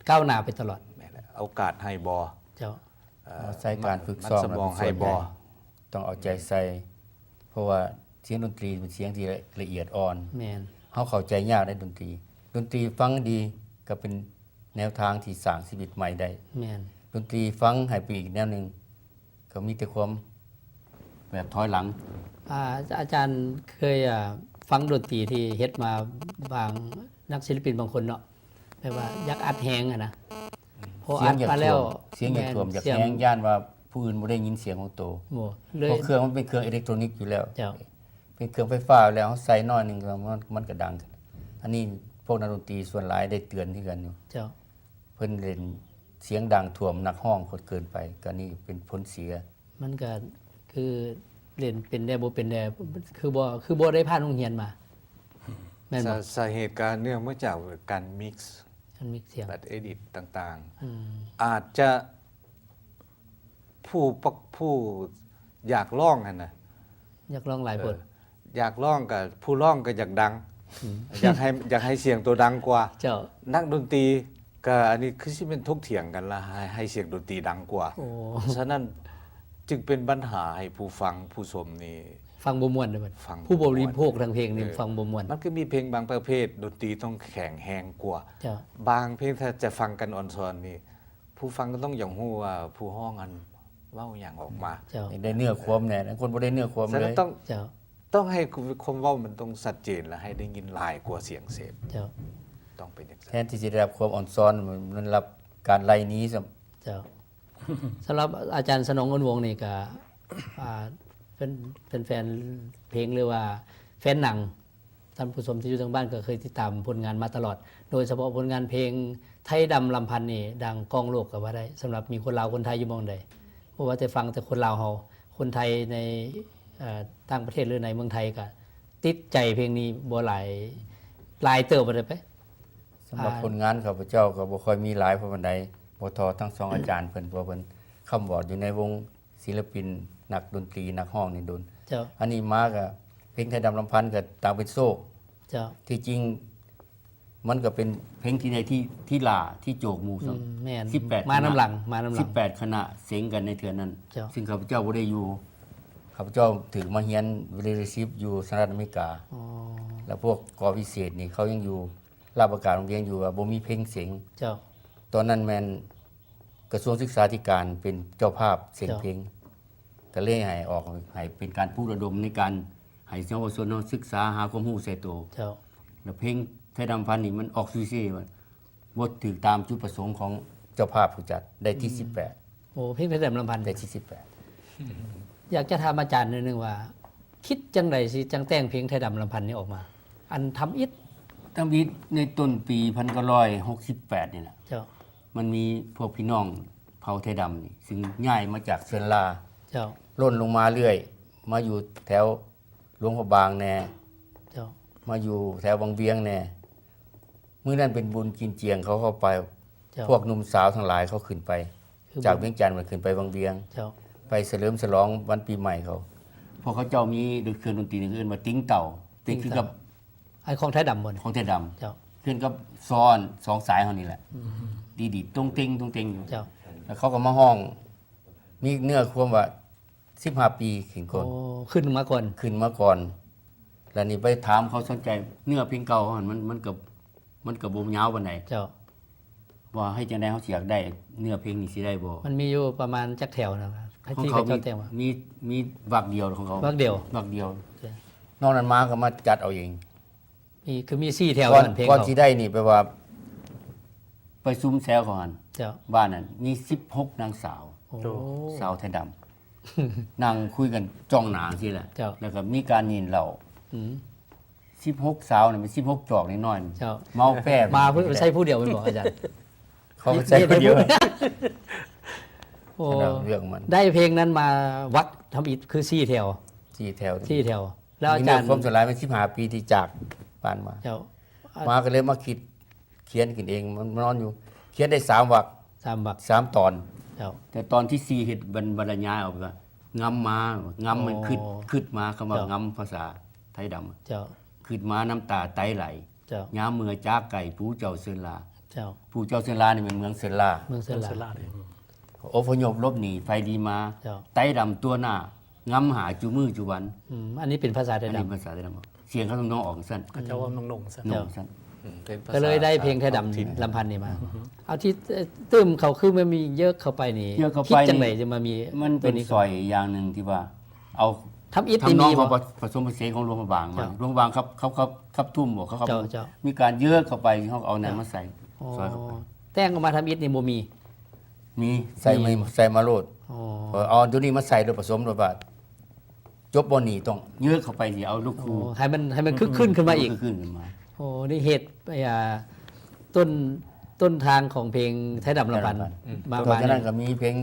ກ້າວໜ້າໄປຕະຫຼອດ. ແມ່ນແຫຼະ. ໂອກາດໃຫ້ບໍ່? ເຈົ້າ. ເອີ ເອົາໃສ່ການຝຶກຊ້ອມ ແລ້ວເປັນສ່ວນໃຫຍ່ ຕ້ອງເອົາໃຈໃສ່ ເພາະວ່າສຽງດົນຕີເປັນສຽງທີ່ລະອຽດອ່ອນ. ແມ່ນ. ເຮົາເຂົ້າໃຈຍາກໃນດົນຕີ. ດົນຕີຟັງດີກໍເປັນແນວທາງທີ່ສ້າງຊີວິດໃໝ່ໄດ້. ແມ່ນ. ດົນຕີຟັງໃຫ້ໄປອີກແນວໜຶ່ງ ກໍມີແຕ່ຄວາມແບບຖອຍຫຼັງ. ອາ ອາຈານເຄີຍ ອາ ຟັງດົນຕີທີ່ເຮັດມາບາງນັກສິລະປິນບາງຄົນເນາະ ແບບວ່າຢາກອັດແຮງຫັ້ນນະ. ພໍອັດມາແລ້ວ ສຽງຢາກຖ້ວມ ສຽງຢາກຖ້ວມ ແມ່ນ ຢາກແຮງ ຢ້ານວ່າຜູ້ອື່ນບໍ່ໄດ້ຍິນສຽງຂອງໂຕ. ບໍ່ເລີຍ. ເພາະເຄື່ອງມັນເປັນເຄື່ອງເອເລັກໂທຣນິກຢູ່ແລ້ວ. ເຈົ້າ. ເປັນເຄື່ອງໄຟຟ້າແລ້ວ ເຮົາໃສ່ໜ້ອຍໜຶ່ງ ແລ້ວມັນ ມັນກໍດັງ. ອັນນີ້ພວກນັກດົນຕີສ່ວນຫຼາຍໄດ້ເຕືອນຄືກັນຢູ່. ເຈົ້າ. ເພິ່ນເຫຼັ້ນສຽງດັງຖ້ວມນັກຮ້ອງເກີນໄປ ກໍນີ້ເປັນຜົນເສຍ. ມັນກໍຄືເຫຼັ້ນເປັນແດ່ບໍ່ເປັນແດ່ ຄືບໍ່ ຄືບໍ່ໄດ້ຜ່ານໂຮງຮຽນມາ. ແມ່ນບໍ່? ສາ ສາເຫດກະເນື່ອງມາຈາກການມິກ ການມິກສຽງ ແບບເອດິດຕ່າງໆ ອືມ ອາດຈະ ຜູ້ປະ ຜູ້ຢາກຮ້ອງຫັ້ນນະ ຢາກຮ້ອງຫຼາຍໂພດ ເອີ ຢາກຮ້ອງກະ ຜູ້ຮ້ອງກະຢາກດັງ ອືມ ຢາກໃຫ້ ຢາກໃຫ້ສຽງໂຕດັງກວ່າ ເຈົ້າ ນັກດົນຕີກະ ອັນນີ້ຄືຊິແມ່ນຖົກຖຽງກັນລະ ໃຫ້ ໃຫ້ສຽງດົນຕີດັງກວ່າ ໂອ້ ສະນັ້ນຈຶ່ງເປັນບັນຫາໃຫ້ຜູ້ຟັງຜູ້ຊົມນີ້ ຟັງບໍ່ມ່ວນເດ້ບັດ ຟັງ ຜູ້ບໍລິໂພກ ບໍ່ມ່ວນ ທາງເພງນີ້ ເອີ ຟັງບໍ່ມ່ວນ ມັນກໍມີເພງບາງປະເພດດົນຕີຕ້ອງແຂງແຮງກວ່າ ເຈົ້າ ບາງເພງຖ້າຈະຟັງກັນອ່ອນຊອນນີ້ ຜູ້ຟັງກໍຕ້ອງຢາກຮູ້ວ່າຜູ້ຮ້ອງຫັ້ນເວົ້າຫຍັງອອກມາ ເຈົ້າ ຢາກໄດ້ເນື້ອຄວາມແດ່ ລາງຄົນບໍ່ໄດ້ເນື້ອຄວາມເລີຍ ສະນັ້ນຕ້ອງ ເຈົ້າ ຕ້ອງໃຫ້ຄວາມເວົ້າມັນຕ້ອງຊັດເຈນ ແລະ ໃຫ້ໄດ້ຍິນຫຼາຍກວ່າສຽງເສບ ເຈົ້າ ຕ້ອງເປັນຈັ່ງຊັ້ນ ແທນທີ່ຈະໄດ້ຮັບຄວາມອ່ອນຊອນ ມັນຮັບການໄລ່ໜີຊ້ຳ ເຈົ້າ ສຳລັບອາຈານສະໜອງ ອຸ່ນວົງ ນີ້ກະ ອ່າ ເປັນ ເປັນແຟນເພງ ຫຼືວ່າແຟນໜັງ ທ່ານຜູ້ຊົມທີ່ຢູ່ທາງບ້ານກໍເຄີຍຕິດຕາມຜົນງານມາຕະຫຼອດ ໂດຍສະເພາະຜົນງານເພງໄທດຳລຳພັນນີ້ ດັງກ້ອງໂລກກໍວ່າໄດ້ ສຳລັບມີຄົນລາວຄົນໄທຢູ່ໝ່ອງໃດ ບໍ່ວ່າແຕ່ຟັງແຕ່ຄົນລາວເຮົາ ຄົນໄທໃນ ເອີ ຕ່າງປະເທດ ຫຼືໃນເມືອງໄທກໍຕິດໃຈເພງນີ້ບໍ່ຫຼາຍ ຫຼາຍເຕີບບໍ່ໄດ້ໄປ ສຳລັບ ອ່າ ຜົນງານຂ້າພະເຈົ້າກໍບໍ່ຄ່ອຍມີຫຼາຍພໍປານໃດ ບໍ່ທໍ່ທັງສອງອາຈານເພິ່ນ ເພາະເພິ່ນຄ້ຳວອດຢູ່ໃນວົງ ສິນລະປິນ ນັກດົນຕີ ນັກຮ້ອງນີ້ດົນ ເຈົ້າ ອັນນີ້ມາກະເພງໄທດຳລຳພັນກະຕ່າງເປັນໂຊກ ເຈົ້າ ທີ່ຈິງມັນກະເປັນເພງທີ່ໄດ້ທີ່ ທີ່ຫຼ້າທີ່ໂຈກໝູ່ຊ້ຳ ອືມ ແມ່ນ ສິບແປດ ມານຳຫຼັງ ມານຳຫຼັງ ສິບແປດຄະນະເສັງກັນໃນເທື່ອນັ້ນ ເຈົ້າ ຊຶ່ງຂ້າພະເຈົ້າບໍ່ໄດ້ຢູ່ ຂ້າພະເຈົ້າຖືກມາຮຽນ fellowship ຢູ່ສະຫະລັດອາເມລິກາ ອໍ ແລ້ວພວກ ກ.ວິເສດ ນີ້ເຂົາຍັງຢູ່ ລາວປະກາດໂຮງຮຽນຢູ່ວ່າບໍ່ມີເພງເສັງ ເຈົ້າ ຕອນນັ້ນແມ່ນກະຊວງສຶກສາທິການເປັນເຈົ້າພາບເສັງເພງ ເຈົ້າ ກະເລີຍໃຫ້ອອກ ໃຫ້ເປັນການປຸກລະດົມໃນການໃຫ້ເຍົາວະຊົນເຮົາສຶກສາຫາຄວາມຮູ້ໃສ່ໂຕ ເຈົ້າ ແລ້ວເພງໄທດຳພັນນີ້ມັນອອກຊູເຊ ບໍ່ຖືກຕາມຈຸດປະສົງຂອງເຈົ້າພາບຜູ້ຈັດ ໄດ້ທີ ອືມ ສິບແປດ ໂອ້ ເພງໄທດຳລຳພັນ ໄດ້ທີ ສິບແປດ ຢາກຈະຖາມອາຈານໜ້ອຍໜຶ່ງວ່າ ຄິດຈັ່ງໃດຊິຈັ່ງແຕ່ງເພງໄທດຳລຳພັນນີ້ອອກມາ? ອັນທຳອິດ ທຳອິດໃນຕົ້ນປີພັນເກົ້າຮ້ອຍຫົກສິບແປດນີ້ແຫຼະ ເຈົ້າ ມັນມີພວກພີ່ນ້ອງເຜົ່າໄທດຳນີ້ ຊຶ່ງຍ້າຍມາຈາກເຊີນລາ ເຈົ້າ ຫຼົ່ນລົງມາເລື້ອຍ ມາຢູ່ແຖວຫຼວງພະບາງແດ່ ເຈົ້າ ມາຢູ່ແຖວວັງວຽງແດ່ ມື້ນັ້ນເປັນບຸນກິນຈຽງ ເຂົາເຂົ້າໄປ ເຈົ້າ ພວກໜຸ່ມສາວທັງຫຼາຍເຂົາຂຶ້ນໄປ ຄື ຈາກວຽງຈັນຂຶ້ນໄປວັງວຽງ ເຈົ້າ ໄປສະເຫຼີມສະຫຼອງວັນປີໃໝ່ເຂົາ ພວກເຂົາເຈົ້າມີເຄື່ອງດົນຕີ ເອີ້ນວ່າຕິງເຕົ່າ ຕິງເຕົ່າ ຕິງຄືກັບ ອັນຂອງໄທດຳບໍ່ນີ້? ຂອງໄທດຳ ເຈົ້າ ຄືກັບຊອນສອງສາຍເຮົານີ້ແຫຼະ ອືມ ດີດໆ ຕົງເຕັງ ຕົງເຕັງຢູ່ ເຈົ້າ ແລ້ວເຂົາກໍມາຮ້ອງ ມີເນື້ອຄວາມວ່າ ສິບຫ້າປີຂຶ້ນກ່ອນ ໂອ້ ຂຶ້ນມາກ່ອນ ຂຶ້ນມາກ່ອນ ແລ້ວນີ້ໄປຖາມເຂົາສົນໃຈເນື້ອເພງເກົ່າເຮົາຫັ້ນ ມັນ ມັນກໍ ມັນກໍບໍ່ຍາວປານໃດ ເຈົ້າ ວ່າເຮັດຈັ່ງໃດເຮົາຊິຢາກໄດ້ເນື້ອເພງນີ້ ຊິໄດ້ບໍ່? ມັນມີຢູ່ປະມານຈັກແຖວນະ ຂອງເຂົາມີ ທີ່ເຂົາເຈົ້າແຕ່ງວ່າ ມີ ມີວັກດຽວຂອງເຂົາ ວັກດຽວ ວັກດຽວ ໂອເຄ ນອກນັ້ນມາກໍມາຈັດເອົາເອງ ມີ ຄືມີສີ່ແຖວ ກ່ອນ ເພງ ກ່ອນ ເຂົາ ຊິໄດ້ນີ້ ແປວ່າໄປຊຸມແຊວເຂົາຫັ້ນ ເຈົ້າ ບ້ານນັ້ນມີສິບຫົກນາງສາວ ໂອ້ ໂອ້ ສາວໄທດຳ ນັ່ງຄຸຍກັນຈ້ອງໜ້າຊີ້ແຫຼະ ເຈົ້າ ແລ້ວກໍມີການກິນເຫຼົ້າ ອືມ ສິບຫົກສາວນີ້ ມີສິບຫົກຈອກນ້ອຍໆ ເຈົ້າ ເມົາແປ້ ມາເພິ່ນໃຊ້ຜູ້ດຽວແມ່ນບໍ່ອາຈານ? ເຂົາໃຊ້ຜູ້ດຽວ ໂອ້ ເລື່ອງມັນ ໄດ້ເພງນັ້ນມາວັກທຳອິດຄືສີ່ແຖວ ສີ່ແຖວ ສີ່ແຖວ ແລ້ວອາຈານ ມີຄວາມສລາຍມາສິບຫ້າປີທີ່ຈາກບ້ານມາ ເຈົ້າ ມາກໍເລີຍມາຄິດຂຽນຂຶ້ນເອງ ມັນນອນຢູ່ ຂຽນໄດ້ສາມວັກ ສາມວັກ ສາມຕອນ ເຈົ້າ ແຕ່ຕອນທີສີ່ເຮັດບັນ ບັນລະຍາຍອອກວ່າ ງຳມາ ງຳມັນ ອໍ ຄຶດ ຄຶດມາ ຄຳວ່າ ເຈົ້າ ງຳພາສາໄທດຳ ເຈົ້າ ຄຶດມານ້ຳຕາໄຕໄຫຼ ເຈົ້າ ຍາມເມື່ອຈາກໄກ ປູເຈົ້າເຊີນລາ ເຈົ້າ ປູເຈົ້າເຊີນລານີ້ແມ່ນເມືອງເຊີນລາ ເມືອງເຊີນລາ ເຊີນລາ ອືມ ອົບພະຍົບຫຼົບໜີໄຟລີມາ ເຈົ້າ ໄຕດຳຕົວໜ້າ ງຳຫາຈຸມື້ຈຸວັນ ອືມ ອັນນີ້ເປັນພາສາໄທດຳ ອັນນີ້ພາສາໄທດຳ ສຽງເຂົາທຳນອງອອກຈັ່ງຊັ້ນ ເຂົາເຈົ້າເວົ້າໜຸ່ງໆຊັ້ນ ໜຸ່ງຊັ້ນ ເຈົ້າ ອືມ ເປັນພາສາ ກໍເລີຍໄດ້ເພງໄທດຳ ທ້ອງຖິ່ນ ລຳພັນນີ້ມາ ອືມ ເອົາທີ່ ເອີ ຕື່ມເຂົາຄືມັນມີເຢີກເຂົ້າໄປນີ້ ເຢີກເຂົ້າໄປ ຄິດຈັ່ງໃດຈຶ່ງມາມີ ມັນເປັນ ໂຕນີ້ ສອຍຢ່າງໜຶ່ງທີ່ວ່າ ເອົາ ທຳອິດ ທຳນອງ ນີ້ມີບໍ່ ຂອງປະ ປະສົມປະເສນຂອງຫຼວງພະບາງມາ ເຈົ້າ ຫຼວງພະບາງຄັບ ຄັບ ຄັບ ຄັບທຸ່ມບໍ່ ເຂົາ ເຈົ້າ ເຈົ້າ ມີການເຢີກເຂົ້າໄປ ເຮົາກໍເອົານັ້ນ ເຈົ້າ ມາໃສ່ ອໍ ສອຍເຂົ້າໄປ ແຕ່ງອອກມາທຳອິດນີ້ບໍ່ມີ ມີ ໃສ່ ມີ ໃສ່ມາໂລດ ອໍ ເອີ ເອົາອັນໂຕນີ້ມາໃສ່ໂດຍປະສົມໂດຍວ່າ ຈົບບ່ອນນີ້ຕ້ອງເຢີກເຂົ້າໄປ ຊິເອົາລູກຄູ່ ອໍ ໃຫ້ມັນ ໃຫ້ມັນຄຶກຄື້ນຂຶ້ນມາອີກ ໃຫ້ມັນຄຶກຄື້ນຂຶ້ນມາ ໂອ້ ນີ້ເຫດ ອ່າ ຕົ້ນ ຕົ້ນທາງຂອງເພງໄທດຳລຳພັນ ໄທດຳລຳພັນ ອືມ ມາ ຕອນນັ້ນກໍມີເພງ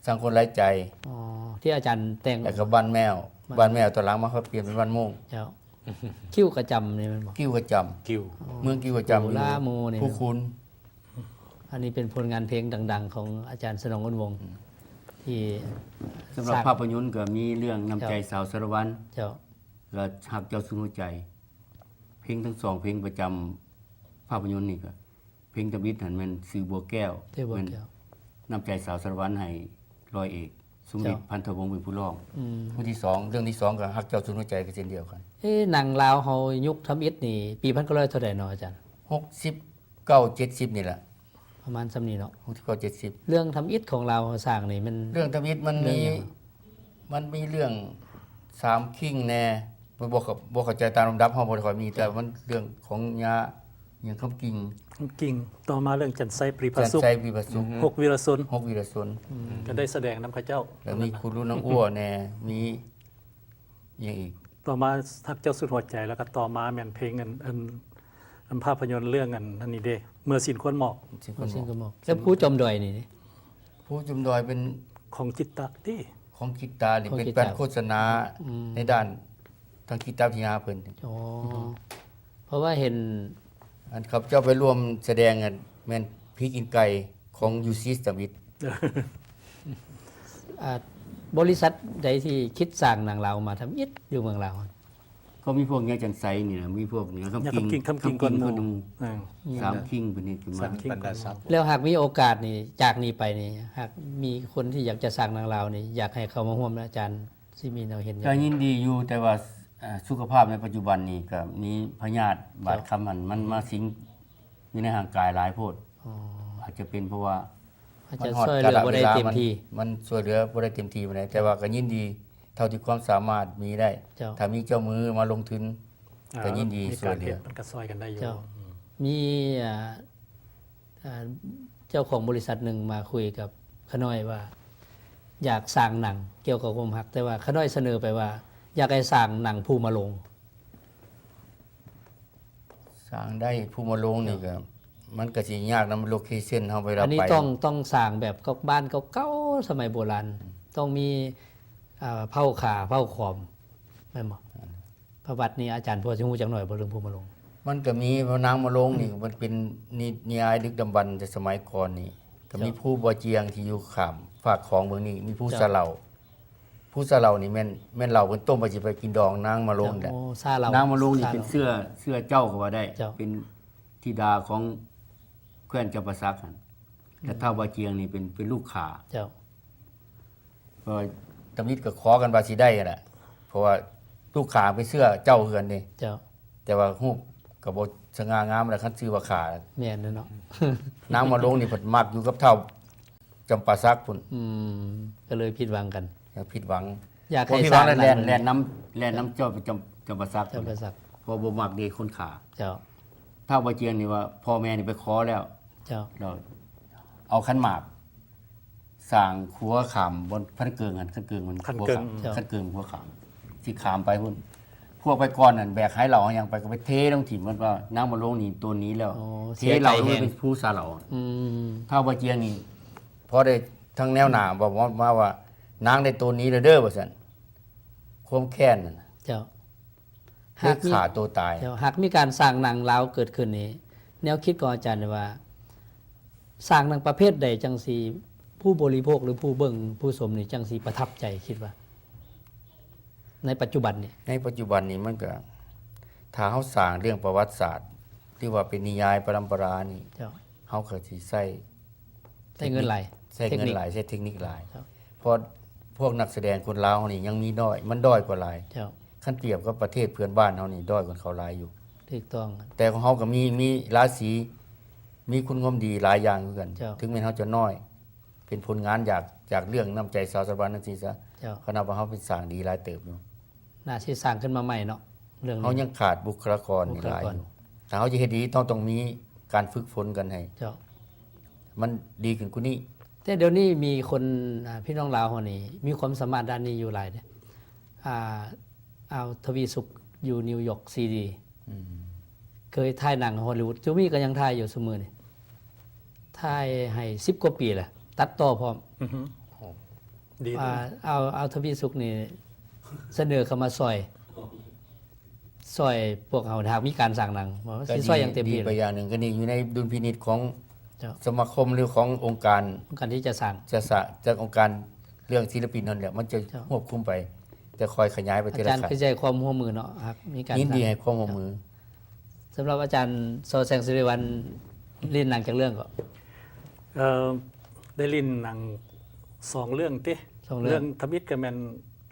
ສັງຄົນຫຼາຍໃຈ ອໍ ທີ່ອາຈານແຕ່ງ ແລ້ວກໍບ້ານແມວ ບ້ານ ບ້ານແມວ ຕອນຫຼັງມາເຂົາປ່ຽນເປັນບ້ານໂມງ ເຈົ້າ ຄິ້ວກະຈຳນີ້ແມ່ນບໍ່? ຄິ້ວກະຈຳ ຄິ້ວ ເມືອງຄິ້ວກະຈຳ ໂອລາໂມນີ້ ພູຄູນ. ອັນນີ້ເປັນຜົນງານເພງດັງໆຂອງອາຈານສະໜອງ ອຸ່ນວົງ ອືມ ທີ່ ສຳລັບ ສະ ພາບພະຍົນກໍມີເລື່ອງນ້ຳໃຈ ເຈົ້າ ສາວສາລະວັນ ເຈົ້າ ແລະ ຮັກເຈົ້າສຸດຫົວໃຈ. ເພງທັງສອງເພງປະຈຳພາບພະຍົນນີ້ກໍ ເພງທຳອິດຫັ້ນແມ່ນຊື່ບົວແກ້ວ ຊື່ບົວແກ້ວ ແມ່ນນ້ຳໃຈສາວສາລະວັນ ໃຫ້ຮ້ອຍເອກ ສຸມລິດ ເຈົ້າ ພັນທະວົງ ເປັນຜູ້ຮ້ອງ. ອືມ ຜູ້ທີສອງ ເລື່ອງທີສອງກໍຮັກເຈົ້າສຸດຫົວໃຈກໍເຊັ່ນດຽວກັນ. ເອະ ໜັງລາວເຮົາຍຸກທຳອິດນີ້ ປີພັນເກົ້າຮ້ອຍເທົ່າໃດເນາະອາຈານ? ຫົກສິບເກົ້າ ເຈັດສິບນີ້ແຫຼະ ປະມານຊ່ຳນີ້ເນາະ ຫົກສິບເກົ້າ ເຈັດສິບ. ເລື່ອງທຳອິດຂອງລາວເຮົາສ້າງນີ້ມັນ ເລື່ອງທຳອິດມັນມີ ເລື່ອງຫຍັງ? ມັນມີເລື່ອງສາມຄິງແດ່ ບໍ່ ບໍ່ເຂົ້າ ບໍ່ເຂົ້າໃຈຕາມລຳດັບ ເຮົາບໍ່ໄດ້ຄ່ອຍມີ ແຕ່ມັນເລື່ອງຂອງຍາຫຍັງ ຄຳກິ່ງ ຄຳກິ່ງ. ຕໍ່ມາເລື່ອງຈັນໄຊ ປຣີພະສຸກ ຈັນໄຊ ປຣີພະສຸກ ອືຮຶ ຫົກວິລະຊົນ ຫົກວິລະຊົນ ອືມ ກໍໄດ້ສະແດງນຳເຂົາເຈົ້າ ແລ້ວມີຄູລຸນາອ້ວແດ່ ມີຫຍັງອີກ? ຕໍ່ມາຮັກເຈົ້າສຸດຫົວໃຈ ແລ້ວກໍຕໍ່ມາແມ່ນເພງອັນ ອັນ ອັນພາບພະຍົນເລື່ອງອັນ ອັນນີ້ເດ້ ເມື່ອສິ້ນຄວນໝອກ ເມື່ອສິ້ນຄວນໝອກ ແລ້ວພູຈອມດອຍນີ້? ພູຈອມດອຍເປັນຂອງຈິດຕະຕິ ຂອງຈິດຕະນີ້ ເປັນການໂຄສະນາ ອືມ ໃນດ້ານທາງຈິດຕະວິທະຍາເພິ່ນ. ອໍ ເພາະວ່າເຫັນ ອັນເຂົາເຈົ້າໄປຮ່ວມສະແດງ ອັນ ແມ່ນຜີກິນໄກ່ຂອງຢູຊີສະມິດ. ອ່າ ບໍລິສັດໃດທີ່ຄິດສ້າງໜັງລາວມາທຳອິດຢູ່ເມືອງລາວ? ກໍມີພວກຍາຈັນໄຊນີ້ນະ ມີພວກນີ້ ຄຳກິ່ງ ຄຳກິ່ງ ຄຳກິ່ງກ່ອນໝູ່ ສາມຄິງເພິ່ນເຮັດຂຶ້ນມາ. ແລ້ວຫາກມີໂອກາດນີ້ ຈາກນີ້ໄປນີ້ ຫາກມີຄົນທີ່ຢາກຈະສ້າງໜັງລາວນີ້ ຢາກໃຫ້ເຂົ້າມາຮ່ວມ ອາຈານຊິມີແນວເຫັນຫຍັງ? ກໍຍິນດີຢູ່ ແຕ່ວ່າ ເອີ ສຸຂະພາບໃນປັດຈຸບັນນີ້ກໍມີພະຍາດບາດຄຳຫັ້ນ ມັນມາສິງຢູ່ໃນຮ່າງກາຍຫຼາຍໂພດ. ອໍ ອາດຈະເປັນເພາະວ່າ ມັນຮອດກາລະເວລາ ມັນຊ່ວຍເຫຼືອບໍ່ໄດ້ເຕັມທີ່ ມັນຊ່ວຍເຫຼືອບໍ່ໄດ້ເຕັມທີ່ປານໃດ ແຕ່ວ່າກໍຍິນດີເທົ່າທີ່ຄວາມສາມາດມີໄດ້. ເຈົ້າ ຖ້າມີເຈົ້າມືມາລົງທຶນ ອ່າ ກໍຍິນດີຊ່ວຍເຫຼືອ ມີການເຮັດມັນກໍຊ່ອຍກັນໄດ້ຢູ່. ເຈົ້າ ອືມ ມີ ອ່າ ເຈົ້າຂອງບໍລິສັດໜຶ່ງມາຄຸຍກັບຂ້ານ້ອຍວ່າ ຢາກສ້າງໜັງກ່ຽວກັບຄວາມຮັກ ແຕ່ວ່າຂ້ານ້ອຍສະເໜີໄປວ່າ ຢາກໃຫ້ສ້າງໜັງພູມະໂລງ. ສ້າງໄດ້ພູມະໂລງນີ້ກໍ ມັນກໍຊິຍາກນຳໂລເຄຊັນເຮົາເວລາໄປ. ອັນນີ້ຕ້ອງ ຕ້ອງສ້າງແບບກັບບ້ານເກົ່າໆ ສະໄໝໂບລານ ຕ້ອງມີ ເອີ ເຜົ່າຂາ ເຜົ່າຂອມ ແມ່ນບໍ່? ປະຫວັດນີ້ອາຈານພໍຊິຮູ້ຈັກໜ້ອຍບໍ່ເລື່ອງພູມະໂລງ? ມັນກໍມີ ເພາະນາງມະໂລງນີ້ມັນເປັນນິ ນິຍາຍດຶກດຳບັນແຕ່ສະໄໝກ່ອນນີ້ ກໍມີພູບໍ່ຈຽງທີ່ຢູ່ຂ້າມຟາກຂອງເບື້ອງນີ້ ມີພູສະເຫຼົາ. ພູສະເຫຼົານີ້ແມ່ນ ແມ່ນເຫຼົາເພິ່ນຕົ້ມໄວ້ຊິໄປກິນດອງນາງມະໂລງແຫຼະ. ນາງມະໂລງນີ້ເປັນເຊື້ອ ເຊື້ອເຈົ້າກໍວ່າໄດ້ ເປັນທິດາຂອງແຄວ້ນຈຳປາສັກຫັ້ນ ແລະ ທ້າວບ່າຈຽງນີ້ເປັນ ເປັນລູກຂ້າ. ເຈົ້າ ເພາະວ່າທຳອິດກໍຂໍກັນວ່າຊິໄດ້ຫັ້ນແຫຼະ ເພາະວ່າລູກຂ້າເປັນເຊື້ອເຈົ້າຄືກັນເດ້. ເຈົ້າ ແຕ່ວ່າຮູບກໍບໍ່ສະຫງ່າງາມ ແລ້ວຄັນຊື່ວ່າຂ້າ ແມ່ນແລ້ວເນາະ. ນາງມະໂລງນີ້ເພິ່ນມັກຢູ່ກັບທ້າວ ຈຳປາສັກພຸ້ນ. ອືມ ກໍເລີຍຜິດຫວັງກັນ. ຜິດຫວັງ ຢາກໃຫ້ສ້າງ ແລ່ນ ແລ່ນນຳ ແລ່ນນຳເຈົ້າ ຈຳ ຈຳປາສັກ ຈຳປາສັກ ເພາະບໍ່ມັກເດ້ຄົນຂ້າ. ເຈົ້າ ທ້າວບ່າຈຽງນີ້ວ່າພໍ່ແມ່ນີ້ໄປຂໍແລ້ວ. ເຈົ້າ ແລ້ວເອົາຂັນໝາກສ້າງຂົວຂ້າມບ່ອນຄັນເກີງຫັ້ນ ຄັນເກີງມັນ ຄັນເກີງ ຂົວຂ້າມ ເຈົ້າ ຄັນເກີງຂົວຂ້າມ ຊິຂ້າມໄປພຸ້ນ. ພວກໄປກ່ອນນັ້ນແບກໄຫເຫຼົ້າຫຍັງໄປ ກໍໄປເທລົງຖິ້ມ ເພິ່ນວ່ານາງມະໂລງນີ້ໂຕນໜີແລ້ວ. ໂອ້ ເສຍໃຈແຮງ ເທເຫຼົ້າລົງໄປພູສະເຫຼົາ. ອືມ ທ້າວບ່າຈຽງນີ້ ພໍໄດ້ທາງແນວໜ້າເວົ້າມາວ່າ ນາງໄດ້ໂຕນໜີແລ້ວເດີ ວ່າຊັ້ນ ຄວາມແຄ້ນນັ້ນນະ. ເຈົ້າ ເລີຍຂ້າໂຕຕາຍ. ເຈົ້າ ຫາກມີການສ້າງໜັງລາວເກີດຂຶ້ນນີ້ ແນວຄິດຂອງອາຈານນີ້ວ່າ ສ້າງໜັງປະເພດໃດຈັ່ງຊິ ຜູ້ບໍລິໂພກ ຫຼື ຜູ້ເບິ່ງ ຜູ້ຊົມນີ້ຈັ່ງຊິປະທັບໃຈ ຄິດວ່າ ໃນປັດຈຸບັນນີ້? ໃນປັດຈຸບັນນີ້ມັນກະ ຖ້າເຮົາສ້າງເລື່ອງປະຫວັດສາດ ຫຼືວ່າເປັນນິຍາຍປະລຳປະລານີ້ ເຈົ້າ ເຮົາກໍຊິໃຊ້ ໃຊ້ເງິນຫຼາຍ ໃຊ້ເງິນຫຼາຍ ເຕັກນິກ ໃຊ້ເຕັກນິກຫຼາຍ. ເຈົ້າ ເພາະພວກນັກສະແດງຄົນລາວເຮົານີ້ຍັງມີນ້ອຍ ມັນດ້ອຍກວ່າຫຼາຍ. ເຈົ້າ ຄັນປຽບກັບປະເທດເພື່ອນບ້ານເຮົານີ້ ດ້ອຍກວ່າເຂົາຫຼາຍຢູ່. ຖືກຕ້ອງ ແຕ່ຂອງເຮົາກໍມີ ມີລາສີ ມີຄຸນງາມດີຫຼາຍຢ່າງຄືກັນ. ເຈົ້າ ເຖິງແມ່ນເຮົາຈະນ້ອຍ ເປັນຜົນງານຈາກ ຈາກເລື່ອງນ້ຳໃຈຊາວສະຫວັນຈັ່ງຊີ້ຊະ. ເຈົ້າ ເຮົານັບວ່າເຮົາເປັນສ້າງດີຫຼາຍເຕີບຢູ່. ໜ້າຊິສ້າງຂຶ້ນມາໃໝ່ເນາະ ເລື່ອງນີ້ ເຮົາຍັງຂາດບຸກຄະລາກອນຫຼາຍຢູ່. ຖ້າເຮົາຈະເຮັດດີ ເຮົາຕ້ອງມີການຝຶກຝົນກັນໃຫ້ ເຈົ້າ ມັນດີຂຶ້ນກວ່ານີ້. ແຕ່ດຽວນີ້ມີຄົນ ອ່າ ພີ່ນ້ອງລາວເຮົານີ້ມີຄວາມສາມາດດ້ານນີ້ຢູ່ຫຼາຍເດ້. ອ່າ ອາວ ທະວີສຸກ ຢູ່ນິວຢອກຊີດີ ອືມ ເຄີຍຖ່າຍໜັງຮອລລີວຸດ ຈຸມີກໍຍັງຖ່າຍຢູ່ຊຸມື້ນີ້ ຖ່າຍໃຫ້ສິບກວ່າປີແລ້ວ ຕັດຕໍ່ພ້ອມ. ອືຮຶ ໂອ້ ດີ ອ່າ ເອົາ ເອົາທະວີສຸກນີ້ສະເໜີເຂົ້າມາຊ່ອຍ. ຊ່ອຍພວກເຮົາ ຫາກມີການສ້າງໜັງ ກໍຊິຊ່ອຍຢ່າງເຕັມທີ່ ດີໄປຢ່າງໜຶ່ງ ກໍນີ້ຢູ່ໃນດຸນພິນິດຂອງ ເຈົ້າ ສະມາຄົມ ຫຼື ຂອງອົງການ ອົງການທີ່ຈະສ້າງ ຈະສະ ຈາກອົງການເລື່ອງສິລະປິນນັ້ນແຫຼະ ມັນຈະ ເຈົ້າ ຮວບຄຸມໄປ ຈະຄ່ອຍຂະຫຍາຍໄປທີລະຂັ້ນ ອາຈານກໍໃຫ້ຄວາມຮ່ວມມືເນາະ ຫາກມີການ ຍິນດີໃຫ້ຄວາມຮ່ວມມື. ສຳລັບອາຈານ ສອແສງ ສຸລິວັນ ຫຼິ້ນໜັງຈັກເລື່ອງເກາະ? ເອີ ໄດ້ຫຼິ້ນໜັງສອງເລື່ອງຕິ ສອງເລື່ອງ ເລື່ອງທຳອິດກໍແມ່ນ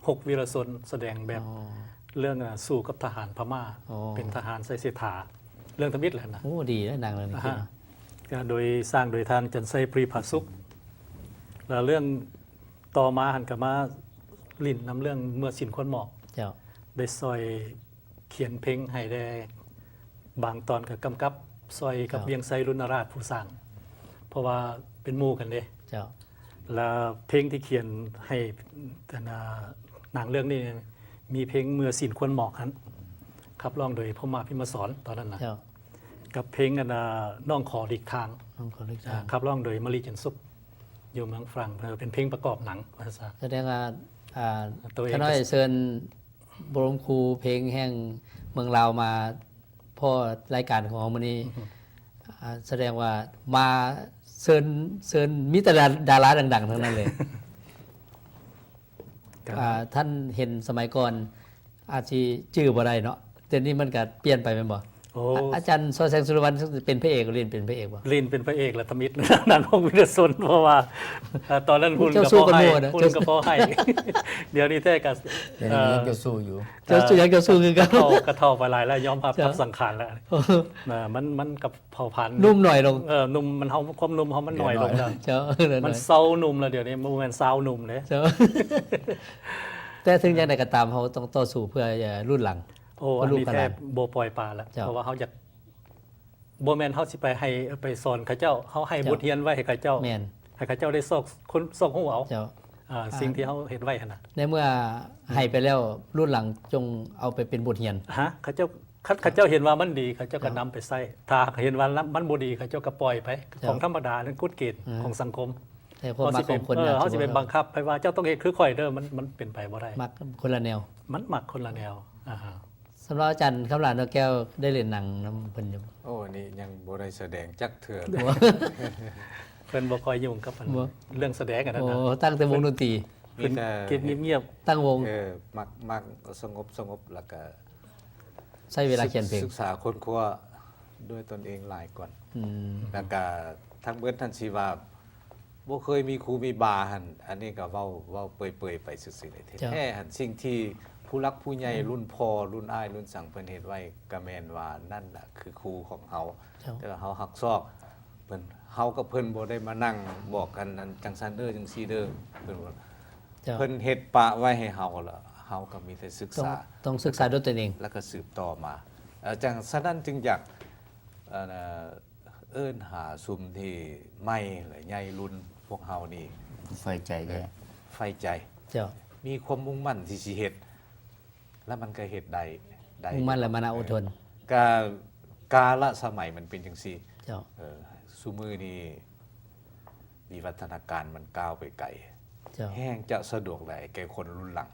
ຫົກ ວິລະຊົນ ສະແດງແບບ ອໍ ເລື່ອງ ອາ ສູ້ກັບທະຫານພະມ້າ ອໍ ເປັນທະຫານໃສ່ເສດຖາ ເລື່ອງທຳອິດແຫຼະນະ. ໂອ້ ດີເດ້ໜັງເລື່ອງນີ້ ອາຮະ ກໍໂດຍ ສ້າງໂດຍທ່ານ ຈັນໄຊ ປຣີພາສຸກ ແລ້ວເລື່ອງຕໍ່ມາຫັ້ນກໍມາຫຼິ້ນນຳເລື່ອງເມື່ອສິ້ນຄວນໝອກ ເຈົ້າ ໄດ້ຊ່ອຍ ຂຽນເພງໃຫ້ແດ່ ບາງຕອນກໍກຳກັບຊ່ອຍກັບ ເຈົ້າ ວຽງໄຊ ລຸນນະລາດ ຜູ້ສ້າງ ເພາະວ່າເປັນໝູ່ກັນເດ້ ເຈົ້າ ແລ້ວເພງທີ່ຂຽນໃຫ້ ອັນ ໜັງເລື່ອງນີ້ ມີເພງເມື່ອສິ້ນຄວນໝອກຫັ້ນ ຂັບຮ້ອງໂດຍ ພົມມາ ພິມມະສອນ ຕອນນັ້ນນະ ເຈົ້າ ກັບເພງ ອັນ ນ້ອງຂໍຫຼີກທາງ ນ້ອງຂໍຫຼີກທາງ ຂັບຮ້ອງໂດຍ ມະລີ ຈັນສຸກ ຢູ່ເມືອງຝຣັ່ງ ເປັນເພງປະກອບໜັງວ່າຊັ້ນ. ສະແດງວ່າ ອາ ຂະນ້ອຍເຊີນ ບໍລົມຄູເພງແຫ່ງເມືອງລາວມາພໍ້ລາຍການຂອງເຮົາມື້ນີ້ ອາ ສະແດງວ່າມາເຊີນ ເຊີນມີແຕ່ດາ ດາລາດັງໆ ທັງນັ້ນເລີຍ. ອາ ທ່ານເຫັນສະໄໝກ່ອນອາດຊິຈື່ບໍ່ໄດ້ເນາະ ດຽວນີ້ມັນກະປ່ຽນໄປແມ່ນບໍ່? ໂອ້ ອາ ອາຈານ ສອແສງ ສຸລິວັນ ເປັນພະເອກ ຫຼິ້ນເປັນພະເອກບໍ່? ຫຼິ້ນເປັນພະເອກລະທຳອິດ ໜັງຂອງວິລະຊົນ ເພາະວ່າ ເອີ ຕອນນັ້ນຫຸ່ນກໍພໍໃຫ້ ເຈົ້າສູ້ກັນໝູ່ນະ ຫຸ່ນກໍພໍໃຫ້ ດຽວນີ້ແທ້ກໍ ດຽວນີ້ກໍຍັງ ເອີ ເຈົ້າສູ້ຢູ່ ເຈົ້າສູ້ ຍັງເຈົ້າສູ້ຄືເກົ່າ ກໍເຖົ້າ ກໍເຖົ້າໄປຫຼາຍແລ້ວ ຍອມຮັບ ເຈົ້າ ກັບສັງຂານແລ້ວ ເອີ ນະ ມັນ ມັນກໍເຜົ່າພັນ ໜຸ່ມໜ້ອຍລົງ ເອີ ໜຸ່ມມັນ ເຮົາ ຄວາມໜຸ່ມເຮົາມັນໜ້ອຍລົງແລ້ວ ເຈົ້າ ເອີ ມັນເຊົາໜຸ່ມແລ້ວ ດຽວນີ້ບໍ່ແມ່ນຊາວໜຸ່ມເດ້ ເຈົ້າ ແຕ່ເຖິງຢ່າງໃດກໍຕາມ ເຮົາຕ້ອງຕໍ່ສູ້ເພື່ອ ເອີ ລຸ້ນຫຼັງ ໂອ້ ເພື່ອລູກ ອັນນີ້ແທ້ບໍ່ປ່ອຍປະລະ ເຈົ້າ ເພາະວ່າເຮົາຢາກ ບໍ່ແມ່ນເຮົາຊິໄປໃຫ້ ໄປສອນເຂົາເຈົ້າ ເຮົາໃຫ້ ເຈົ້າ ບົດຮຽນໄວ້ໃຫ້ເຂົາເຈົ້າ ແມ່ນ ໃຫ້ເຂົາເຈົ້າໄດ້ຊອກຄົ້ນ ຊອກຮູ້ເອົາ ເຈົ້າ ອາ ອາ ສິ່ງທີ່ເຮົາເຮັດໄວ້ຫັ້ນນະ ໃນເມື່ອໃຫ້ໄປແລ້ວ ລຸ້ນຫຼັງຈົ່ງເອົາໄປເປັນບົດຮຽນ ຮະ ເຂົາເຈົ້າ ຄັນເຂົາເຈົ້າເຫັນວ່າມັນດີ ເຂົາເຈົ້າກໍນຳໄປໃຊ້ ເຈົ້າ ຖ້າເຫັນວ່າມັນບໍ່ດີ ເຂົາເຈົ້າກໍປ່ອຍໄປ ເຈົ້າ ຂອງທຳມະດາ ເລື່ອງກົດເກນ ອືມ ຂອງສັງຄົມ ແຕ່ຄວາມມັກຂອງຄົນ ເອີ ເຮົາຊິໄປບັງຄັບໃຜວ່າເຈົ້າຕ້ອງເຮັດຄືຂ້ອຍເດີ ມັນ ມັນເປັນໄປບໍ່ໄດ້ ມັກຄົນລະແນວ ມັນມັກຄົນລະແນວ ອາ ສຳລັບອາຈານຄຳຫຼາ ນົກແກ້ວ ໄດ້ຫຼິ້ນໜັງນຳເພິ່ນຢູ່ບໍ່? ໂອ້ ອັນນີ້ຍັງບໍ່ໄດ້ສະແດງຈັກເທື່ອ ບໍ່ ເພິ່ນບໍ່ຄ່ອຍຫຍຸ້ງກັບອັນ ບໍ່ ເລື່ອງສະແດງອັນນັ້ນນະ ໂອ້ ຕັ້ງແຕ່ວົງດົນຕີ ເພິ່ນ ມີແຕ່ ເກັບງຽບໆ ຕັ້ງວົງ ເອີ ມັກ ມັກສະຫງົບໆ ແລ້ວກະ ໃຊ້ເວລາຂຽນເພງ ສຶກສາຄົ້ນຄວ້າດ້ວຍຕົນເອງຫຼາຍກ່ອນ ອືມ ແລ້ວກະທັງເບິດຫັ້ນຊິວ່າບໍ່ເຄີຍມີຄູມີບາຫັ້ນ ອັນນີ້ກໍເວົ້າ ເວົ້າເປີຍໆໄປຊື່ໆ ແທ້ໆຫັ້ນ ສິ່ງທີ່ຜູ້ຫຼັກຜູ້ໃຫຍ່ ອືມ ລຸ້ນພໍ່ລຸ້ນອ້າຍລຸ້ນສັງເພິ່ນເຮັດໄວ້ ກໍແມ່ນວ່ານັ້ນລະຄືຄູຂອງເຮົາ ເຈົ້າ ແຕ່ວ່າເຮົາຮັກຊອກ ເພິ່ນ ເຮົາກັບເພິ່ນບໍ່ໄດ້ມານັ່ງບອກກັນ ອັນ ຈັ່ງຊັ້ນເດີ ຈັ່ງຊີ້ເດີ ເພິ່ນວ່າ ເຈົ້າ ເພິ່ນເຮັດປະໄວ້ໃຫ້ເຮົາລະ ເຮົາກໍມີແຕ່ສຶກສາ ຕ້ອງ ຕ້ອງສຶກສາດ້ວຍຕົນເອງ ແລ້ວກໍສືບຕໍ່ມາ ເອີ ຈັ່ງສະນັ້ນຈຶ່ງຢາກ ເອີ ເອີ້ນຫາຊຸມທີ່ໃໝ່ ແລະ ໃຫຍ່ລຸ້ນພວກເຮົານີ້ ໃຝ່ໃຈແທ້ ເອີ ໃຝ່ໃຈ ເຈົ້າ ມີຄວາມມຸ່ງໝັ້ນທີ່ຊິເຮັດ ແລ້ວມັນກໍເຮັດໄດ້ ໄດ້ ມຸ່ງໝັ້ນ ແລະ ມານະອົດທົນ ກາ ກາລະສະໄໝມັນເປັນຈັ່ງຊີ້ ເຈົ້າ ເອີ ຊຸມື້ນີ້ວິວັດທະນາການມັນກ້າວໄປໄກ ເຈົ້າ ແຮ່ງຈະສະດວກຫຼາຍແກ່ຄົນລຸ້ນຫຼັງ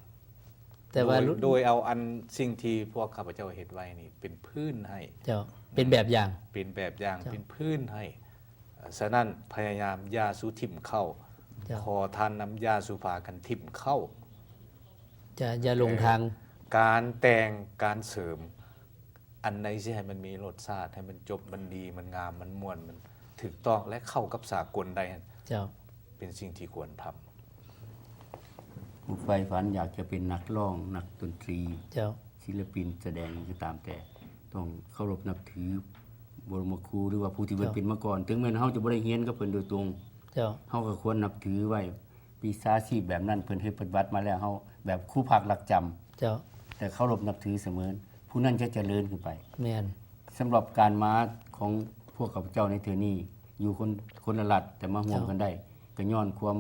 ແຕ່ວ່າ ໂດຍ ລຸ້ນ ໂດຍເອົາອັນສິ່ງທີ່ພວກຂ້າພະເຈົ້າເຮັດໄວ້ນີ້ເປັນພື້ນໃຫ້ ເຈົ້າ ເປັນແບບຢ່າງ ເປັນແບບຢ່າງ ເຈົ້າ ເປັນພື້ນໃຫ້ ສະນັ້ນ ພະຍາຍາມຢ່າສູ່ຖິ້ມເຂົ້າ ເຈົ້າ ຂໍທານນຳຢ່າສູ່ພາກັນຖິ້ມເຂົ້າ ຢ່າ ຢ່າຫຼົງທາງ ເອີ ການແຕ່ງ ການເສີມ ອັນໃດຊິໃຫ້ມັນມີລົດຊາດ ໃຫ້ມັນຈົບ ມັນດີ ມັນງາມ ມັນມ່ວນ ມັນຖືກຕ້ອງ ແລະ ເຂົ້າກັບສາກົນໄດ້ ເຈົ້າ ເປັນສິ່ງທີ່ຄວນທຳ ຜູ້ໃຝ່ຝັນຢາກຈະເປັນນັກຮ້ອງ ນັກດົນຕີ ເຈົ້າ ສິລະປິນ ສະແດງຫຍັງກໍຕາມແຕ່ ຕ້ອງເຄົາລົບນັບຖືບໍລົມຄູ ຫຼືວ່າຜູ້ທີ່ເພິ່ນ ເຈົ້າ ເປັນມາກ່ອນ ເຖິງແມ່ນເຮົາຈະບໍ່ໄດ້ຮຽນກັບເພິ່ນໂດຍຕົງ ເຈົ້າ ເຮົາກໍຄວນນັບຖືໄວ້ ວິຊາຊີບແບບນັ້ນ ເພິ່ນເຮັດປະຕິບັດມາແລ້ວ ເຮົາແບບຄູພັກລັກຈຳ ເຈົ້າ ແຕ່ເຄົາລົບນັບຖືສະເໝີ ຜູ້ນັ້ນຈະຈະເລີນຂຶ້ນໄປ ແມ່ນ ສຳລັບການມາຂອງພວກຂ້າພະເຈົ້າໃນເທື່ອນີ້ ຢູ່ຄົນ ຄົນລະລັດ ແຕ່ມາຮ່ວມ ເຈົ້າ ກັນໄດ້ ກໍຍ້ອນຄວາມ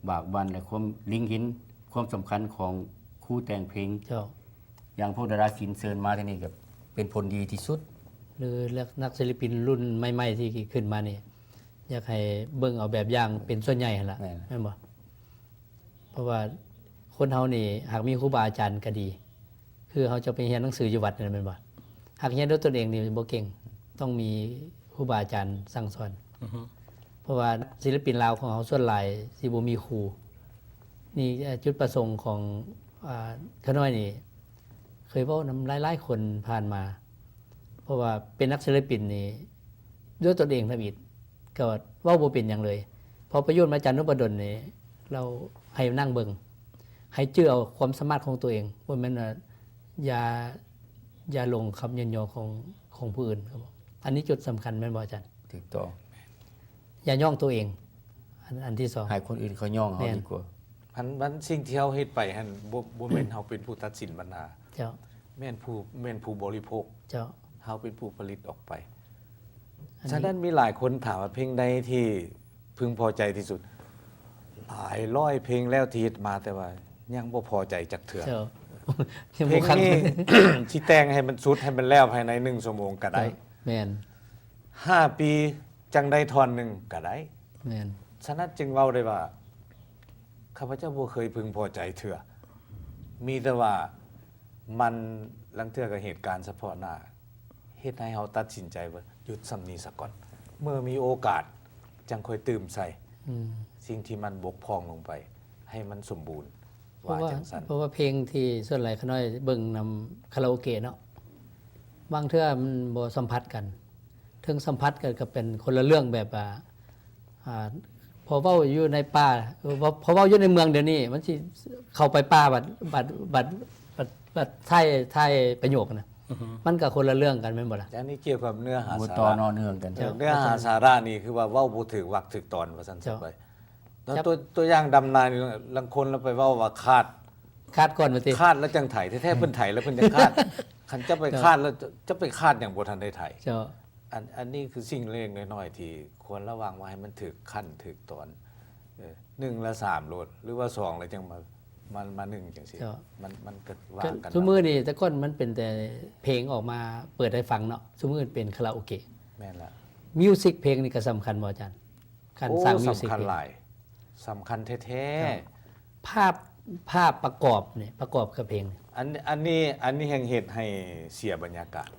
ບາກບັ່ນ ແລະ ຄວາມເລັງເຫັນຄວາມສຳຄັນຂອງຄູແຕ່ງເພງ ເຈົ້າ ຢ່າງພວກດາລາສິນເຊີນມາເທື່ອນີ້ກໍເປັນຜົນດີທີ່ສຸດ ຫຼື ນັກສິລະປິນລຸ້ນໃໝ່ໆທີ່ຂຶ້ນມານີ້ ຢາກໃຫ້ເບິ່ງເອົາແບບຢ່າງເປັນສ່ວນໃຫຍ່ຫັ້ນລະ ແມ່ນ ແມ່ນບໍ່? ເພາະວ່າຄົນເຮົານີ້ຫາກມີຄູບາອາຈານກໍດີ ຄືເຮົາຈະໄປຮຽນໜັງສືຢູ່ວັດນັ້ນແມ່ນບໍ່? ຫາກຮຽນດ້ວຍຕົນເອງນີ້ບໍ່ເກັ່ງ, ຕ້ອງມີຄູບາອາຈານສັ່ງສອນ. ອືຮຶ. ເພາະວ່າສິລະປິນລາວຂອງເຮົາສ່ວນຫຼາຍຊິບໍ່ມີຄູ. ນີ້ ເອີ ຈຸດປະສົງຂອງ ອາ ຂ້ານ້ອຍນີ້ ເຄີຍເວົ້ານຳຫຼາຍໆຄົນຜ່ານມາ, ເພາະວ່າເປັນນັກສິລະປິນນີ້ດ້ວຍຕົນເອງທຳອິດ ກໍເວົ້າບໍ່ເປັນຫຍັງເລີຍ. ພໍໄປຢູ່ນຳອາຈານນົບປະດົນນີ້ ລາວໃຫ້ນັ່ງເບິ່ງ, ໃຫ້ຈື່ເອົາຄວາມສາມາດຂອງຕົວເອງ, ບໍ່ແມ່ນວ່າຢ່າ ຢ່າຫຼົງຄຳຍ້ອນຍໍຂອງ ຂອງຜູ້ອື່ນ. ອັນນີ້ຈຸດສຳຄັນແມ່ນບໍ່ອາຈານ? ຖືກຕ້ອງ. ຢ່າຍ້ອງຕົວເອງ. ອັນ ອັນທີສອງ ໃຫ້ຄົນອື່ນເຂົາຍ້ອງເຮົາ ແມ່ນ ດີກວ່າ. ອັນ ອັນສິ່ງທີ່ເຮົາເຮັດໄປຫັ້ນ ບໍ່ ບໍ່ແມ່ນເຮົາເປັນຜູ້ຕັດສິນບັນຫາ. ເຈົ້າ. ແມ່ນຜູ້ ແມ່ນຜູ້ບໍລິໂພກ. ເຈົ້າ. ເຮົາເປັນຜູ້ຜະລິດອອກໄປ. ອັນນີ້ ສະນັ້ນມີຫຼາຍຄົນຖາມວ່າເພງໃດທີ່ ເພິ່ງພໍໃຈທີ່ສຸດ. ຫຼາຍຮ້ອຍເພງແລ້ວທີ່ເຮັດມາ ແຕ່ວ່າຍັງບໍ່ພໍໃຈຈັກເທື່ອ. ເຈົ້າ. ເພງນີ້ ຊິແຕ່ງໃຫ້ມັນສຸດ ໃຫ້ມັນແລ້ວພາຍໃນໜຶ່ງຊົ່ວໂມງກໍໄດ້. ເຈົ້າ. ແມ່ນ. ຫ້າປີຈັ່ງໄດ້ທ່ອນໜຶ່ງກໍໄດ້. ແມ່ນ. ສະນັ້ນຈຶ່ງເວົ້າໄດ້ວ່າ ຂ້າພະເຈົ້າບໍ່ເຄີຍເພິ່ງພໍໃຈເທື່ອ. ມີແຕ່ວ່າມັນ ລາງເທື່ອກໍເຫດການສະເພາະໜ້າ ເຮັດໃຫ້ເຮົາຕັດສິນໃຈວ່າຢຸດສ່ຳນີ້ສາກ່ອນ. ເມື່ອມີໂອກາດຈັ່ງຄ່ອຍຕື່ມໃສ່ ອືມ ສິ່ງທີ່ມັນບົກຜ່ອງລົງໄປ ໃຫ້ມັນສົມບູນ. ເພາະວ່າ ວ່າຈັ່ງຊັ້ນ. ເພາະວ່າເພງທີ່ສ່ວນຫຼາຍຂ້ານ້ອຍເບິ່ງນຳຄາຣາໂອເກະເນາະ, ບາງເທື່ອມັນບໍ່ສຳພັດກັນ, ເຖິງສຳພັດກັນກໍເປັນຄົນລະເລື່ອງ ແບບວ່າ ອ່າ ພໍເວົ້າຢູ່ໃນປ່າ ເອີ ພໍ ພໍເວົ້າຢູ່ໃນເມືອງດຽວນີ້ ມັນຊິເຂົ້າໄປປ່າ ບັດ ບັດ ບັດ ບັດ ບັດທ້າຍ ທ້າຍປະໂຫຍກນະ ອືຮຶ ມັນກໍຄົນລະເລື່ອງກັນແມ່ນບໍ່ລະ? ອັນນີ້ກ່ຽວກັບເນື້ອຫາ ບໍ່ ສາ ຕໍ່ ລະ ເນາະ ເນື່ອງກັນ. ເຈົ້າ. ເນື້ອຫາສາລະນີ້ຄືວ່າເວົ້າບໍ່ຖືກວັກຖືກຕອນວ່າຊັ້ນ ເຈົ້າ ໄປ. ແລ້ວ ເຈົ້າ ຕົວ ຕົວຢ່າງດຳນານີ້ ລາງຄົນລາວໄປເວົ້າວ່າຄາດ ຄາດກ່ອນວ່າຕິ ຄາດແລ້ວຈັ່ງໄຖ ແທ້ໆເພິ່ນໄຖແລ້ວເພິ່ນຈັ່ງຄາດ. ຄັນຈະໄປ ເຈົ້າ ຄາດແລ້ວ ຈະ ຈະໄປຄາດຫຍັງບໍ່ທັນໄດ້ໄຖ. ເຈົ້າ. ອັນ ອັນນີ້ຄືສິ່ງເລັກໆນ້ອຍໆທີ່ຄວນລະວັງວ່າໃຫ້ມັນຖືກຂັ້ນຖືກຕອນ ເອີ ໜຶ່ງລະສາມໂລດ ຫຼືວ່າສອງລະຈັ່ງມາ ມາ ມາໜຶ່ງຈັ່ງຊີ້. ເຈົ້າ. ມັນ ມັນກໍວ່າກັນ. ຊຸມື້ນີ້ ແຕ່ກ່ອນມັນເປັນແຕ່ເພງອອກມາເປີດໃຫ້ຟັງເນາະ, ຊຸມື້ເປັນຄາຣາໂອເກະ. ແມ່ນລະ. ມິວສິກເພງນີ້ກໍສຳຄັນບໍ່ອາຈານ? ການ ໂອ້ ສ້າງມິວສິກ ສຳຄັນຫຼາຍ ສຳຄັນແທ້ໆ. ເຈົ້າ. ພາບ ພາບປະກອບນີ້ ປະກອບກັບເພງນີ້ ອັນ ອັນນີ້ ອັນນີ້ແຮ່ງເຮັດໃຫ້ເສຍບັນຍາກາດ. ອ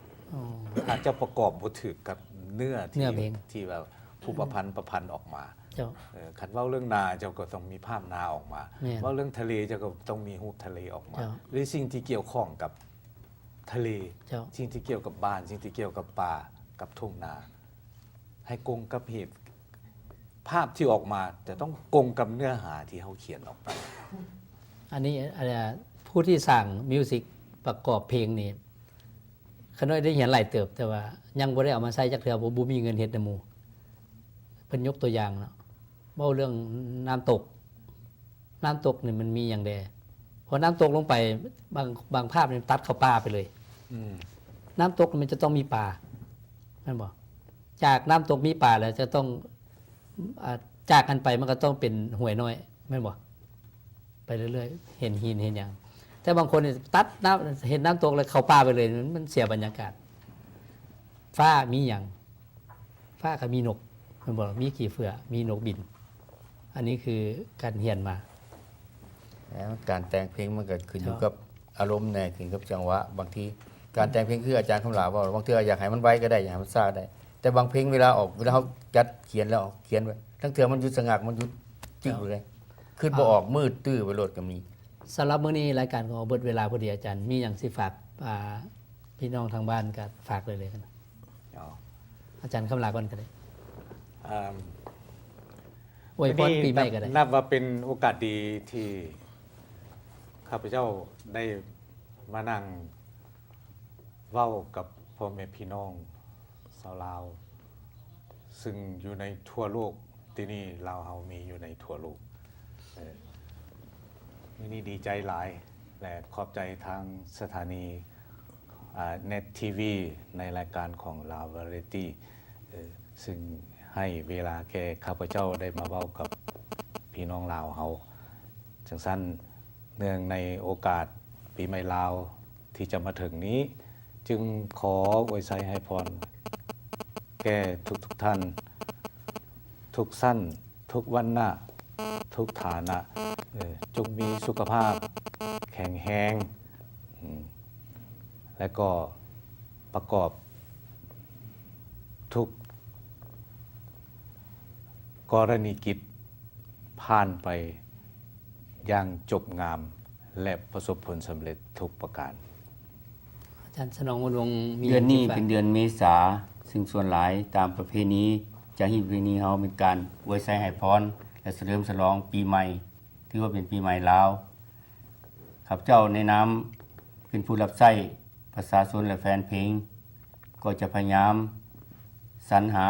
ໍ. ຖ້າເຈົ້າປະກອບບໍ່ຖືກກັບເນື້ອທີ່ ເນື້ອເພງ ທີ່ວ່າຜູ້ປະພັນ ອືມ ປະພັນອອກມາ. ເຈົ້າ. ເອີ ຄັນເວົ້າເລື່ອງນາ ເຈົ້າກໍຕ້ອງມີພາບນາອອກມາ. ແມ່ນ. ເວົ້າເລື່ອງທະເລ ເຈົ້າກໍຕ້ອງມີຮູບທະເລອອກມາ. ເຈົ້າ. ຫຼືສິ່ງທີ່ກ່ຽວຂ້ອງກັບທະເລ. ເຈົ້າ. ສິ່ງທີ່ກ່ຽວກັບບ້ານ ສິ່ງທີ່ກ່ຽວກັບປ່າ ກັບທົ່ງນາ. ໃຫ້ກົງກັບເຫດ ພາບທີ່ອອກມາຈະຕ້ອງກົງກັບເນື້ອຫາທີ່ເຮົາຂຽນອອກໄປ. ອັນນີ້ ອັນ ຜູ້ທີ່ສ້າງມິວສິກປະກອບເພງນີ້ ຂ້ານ້ອຍໄດ້ຮຽນຫຼາຍເຕີບ ແຕ່ວ່າຍັງບໍ່ໄດ້ເອົາມາໃຊ້ຈັກເທື່ອ ເພາະບໍ່ມີເງິນເຮັດນຳໝູ່. ເພິ່ນຍົກຕົວຢ່າງເນາະ ເວົ້າເລື່ອງນ້ຳຕົກ. ນ້ຳຕົກນີ້ມັນມີຫຍັງແດ່? ເພາະນ້ຳຕົກລົງໄປ ບາງ ບາງພາບນີ້ຕັດເຂົ້າປ່າໄປເລີຍ. ອືມ. ນ້ຳຕົກມັນຈະຕ້ອງມີປາ ແມ່ນບໍ່? ຈາກນ້ຳຕົກມີປາແລ້ວຈະຕ້ອງ ອາ ຈາກຫັ້ນໄປມັນກໍຕ້ອງເປັນຫ້ວຍນ້ອຍ ແມ່ນບໍ່? ໄປເລື້ອຍໆ ເຫັນຫີນເຫັນຫຍັງ. ແຕ່ບາງຄົນນີ້ຕັດນ້ຳ ເຫັນນ້ຳຕົກແລ້ວເຂົ້າປ່າໄປເລີຍ ມັນ ມັນເສຍບັນຍາກາດ. ຟ້າມີຫຍັງ? ຟ້າກໍມີນົກ ແມ່ນບໍ່? ມີຂີ້ເຝື້ອ ມີນົກບິນ. ອັນນີ້ຄືການຮຽນມາ. ແລ້ວການແຕ່ງເພງມັນກໍຂຶ້ນຢູ່ ເຈົ້າ ກັບອາລົມແດ່ ຂຶ້ນກັບຈັງຫວະ. ບາງທີການແຕ່ງເພງ ຄືອາຈານຄຳຫຼ້າເວົ້າ ບາງເທື່ອຢາກໃຫ້ມັນໄວກໍໄດ້ ຢາກໃຫ້ມັນຊ້າໄດ້ ແຕ່ບາງເພງເວລາອອກ ເວລາເຮົາຈັດຂຽນແລ້ວ ຂຽນໄວ້ ລາງເທື່ອມັນຢຸດສະງັກ ມັນຢຸດຈຶກ ເຈົ້າ ເລີຍ ຄິດບໍ່ອອກ ເຈົ້າ ມືດຕື້ໄປໂລດກໍມີ. ສຳລັບມື້ນີ້ລາຍການກໍເບິດເວລາພໍດີ ອາຈານມີຫຍັງຊິຝາກ ອ່າ ພີ່ນ້ອງທາງບ້ານກໍຝາກໄດ້ເລີຍກັນ. ອໍ ອາຈານຄຳຫຼ້າກ່ອນກໍໄດ້. ອ່າ ອວຍພອນປີໃໝ່ກໍໄດ້. ນັບ ນັບວ່າເປັນໂອກາດດີທີ່ຂ້າພະເຈົ້າໄດ້ມານັ່ງເວົ້າກັບພໍ່ແມ່ພີ່ນ້ອງຊາວລາວ ຊຶ່ງຢູ່ໃນທົ່ວໂລກ. ທີ່ນີ້ລາວເຮົາມີຢູ່ໃນທົ່ວໂລກ. ເອີ ມື້ນີ້ດີໃຈຫຼາຍ ແລະ ຂອບໃຈທາງສະຖານີ ອ່າ ເນັດທີວີ ໃນລາຍການຂອງລາວວາຣາຍຕີ້ ເອີ ຊຶ່ງໃຫ້ເວລາແກ່ຂ້າພະເຈົ້າໄດ້ມາເວົ້າກັບພີ່ນ້ອງລາວເຮົາ. ຈັ່ງຊັ້ນ ເນື່ອງໃນໂອກາດປີໃໝ່ລາວທີ່ຈະມາເຖິງນີ້ ຈຶ່ງຂໍອວຍໄຊໃຫ້ພອນແກ່ທຸກໆທ່ານ ທຸກຊັ້ນ ທຸກວັນນະ ທຸກຖານະ ເອີ ຈົ່ງມີສຸຂະພາບແຂງແຮງ ອືມ ແລະກໍປະກອບທຸກກໍລະນີກິດຜ່ານໄປຢ່າງຈົບງາມ ແລະປະສົບຜົນສຳເລັດທຸກປະການ. ອາຈານສະໜອງ ອຸດົງ ມີ ເດືອນນີ້ເປັນເດືອນເມສາ ຊຶ່ງສ່ວນຫຼາຍຕາມປະເພນີ ຈາຮີປະເພນີເຮົາ ເປັນການອວຍໄຊໃຫ້ພອນ ແລະສະເຫຼີມສະຫຼອງປີໃໝ່ ຖືວ່າເປັນປີໃໝ່ລາວ. ຂ້າພະເຈົ້າໃນນາມເປັນຜູ້ຮັບໃຊ້ປະຊາຊົນ ແລະແຟນເພງ ກໍຈະພະຍາຍາມສັນຫາ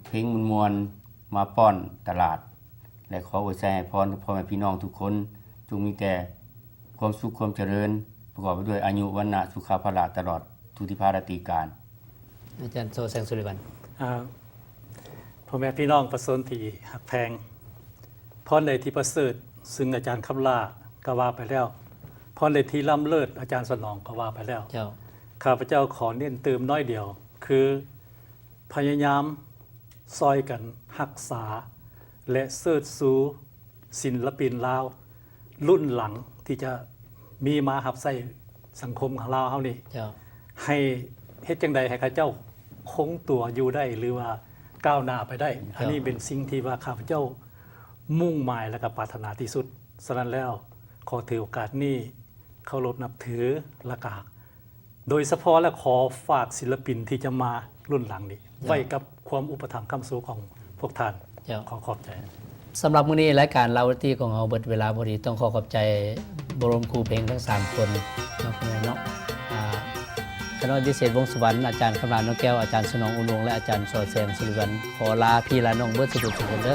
ເພງມ່ວນໆມາປ້ອນຕະຫຼາດ ແລະຂໍອວຍໄຊໃຫ້ພອນພໍ່ແມ່ພີ່ນ້ອງທຸກຄົນ ຈົ່ງມີແຕ່ຄວາມສຸກຄວາມຈະເລີນ ປະກອບໄປດ້ວຍອາຍຸ ວັນນະ ສຸຂະ ພະລະ ຕະຫຼອດທຸກທິພາລາຕີການ. ອາຈານ ສໍແສງສຸລິວັນ. ອາ ພໍ່ແມ່ພີ່ນ້ອງປະຊາຊົນທີ່ຮັກແພງ, ພອນໃດທີ່ປະເສີດ ຊຶ່ງອາຈານຄຳຫຼ້າກໍວ່າໄປແລ້ວ, ພອນໃດທີ່ລ້ຳເລີດ ອາຈານສະໜອງກໍວ່າໄປແລ້ວ. ເຈົ້າ. ຂ້າພະເຈົ້າຂໍເນັ້ນເຕີມໜ້ອຍດຽວ ຄືພະຍາຍາມຊ່ອຍກັນຮັກສາ ແລະເຊີດຊູສິນລະປິນລາວລຸ້ນຫຼັງທີ່ຈະມີມາຮັບໃຊ້ສັງຄົມຂອງລາວເຮົານີ້ ເຈົ້າ. ໃຫ້ເຮັດຈັ່ງໃດໃຫ້ເຂົາເຈົ້າຄົງຕົວຢູ່ໄດ້ ຫຼືວ່າກ້າວໜ້າໄປໄດ້. ເຈົ້າ. ອັນນີ້ເປັນສິ່ງທີ່ວ່າຂ້າພະເຈົ້າມຸ່ງໝາຍ ແລະກໍປາດຖະໜາທີ່ສຸດ. ສະນັ້ນແລ້ວ ຂໍຖືໂອກາດນີ້ເຄົາລົບນັບຖື ແລະກໍ ໂດຍສະເພາະແລ້ວ ຂໍຝາກສິນລະປິນທີ່ຈະມາລຸ້ນຫຼັງນີ້ ເຈົ້າ. ໄວ້ກັບຄວາມອຸປະຖຳຄ້ຳຊູຂອງພວກທ່ານ. ເຈົ້າ. ຂໍຂອບໃຈ. ສຳລັບມື້ນີ້ ລາຍການລາວດນຕີຂອງເຮົາເບິດເວລາພໍດີ. ຕ້ອງຂໍຂອບໃຈບໍລົມຄູເພງທັງສາມຄົນເນາະ ເນາະ ອາ ຂະນ້ອຍພິເສດ ວົງສຸວັນ, ອາຈານຄຳຫຼ້າ ນອກແກ້ວ, ອາຈານສະໜອງ ອຸດົງ ແລະ ອາຈານ ສໍແສງ ສຸລິວັນ. ຂໍລາພີ່ລານ້ອງເບິດສູ່ທຸກຄົນເດີ.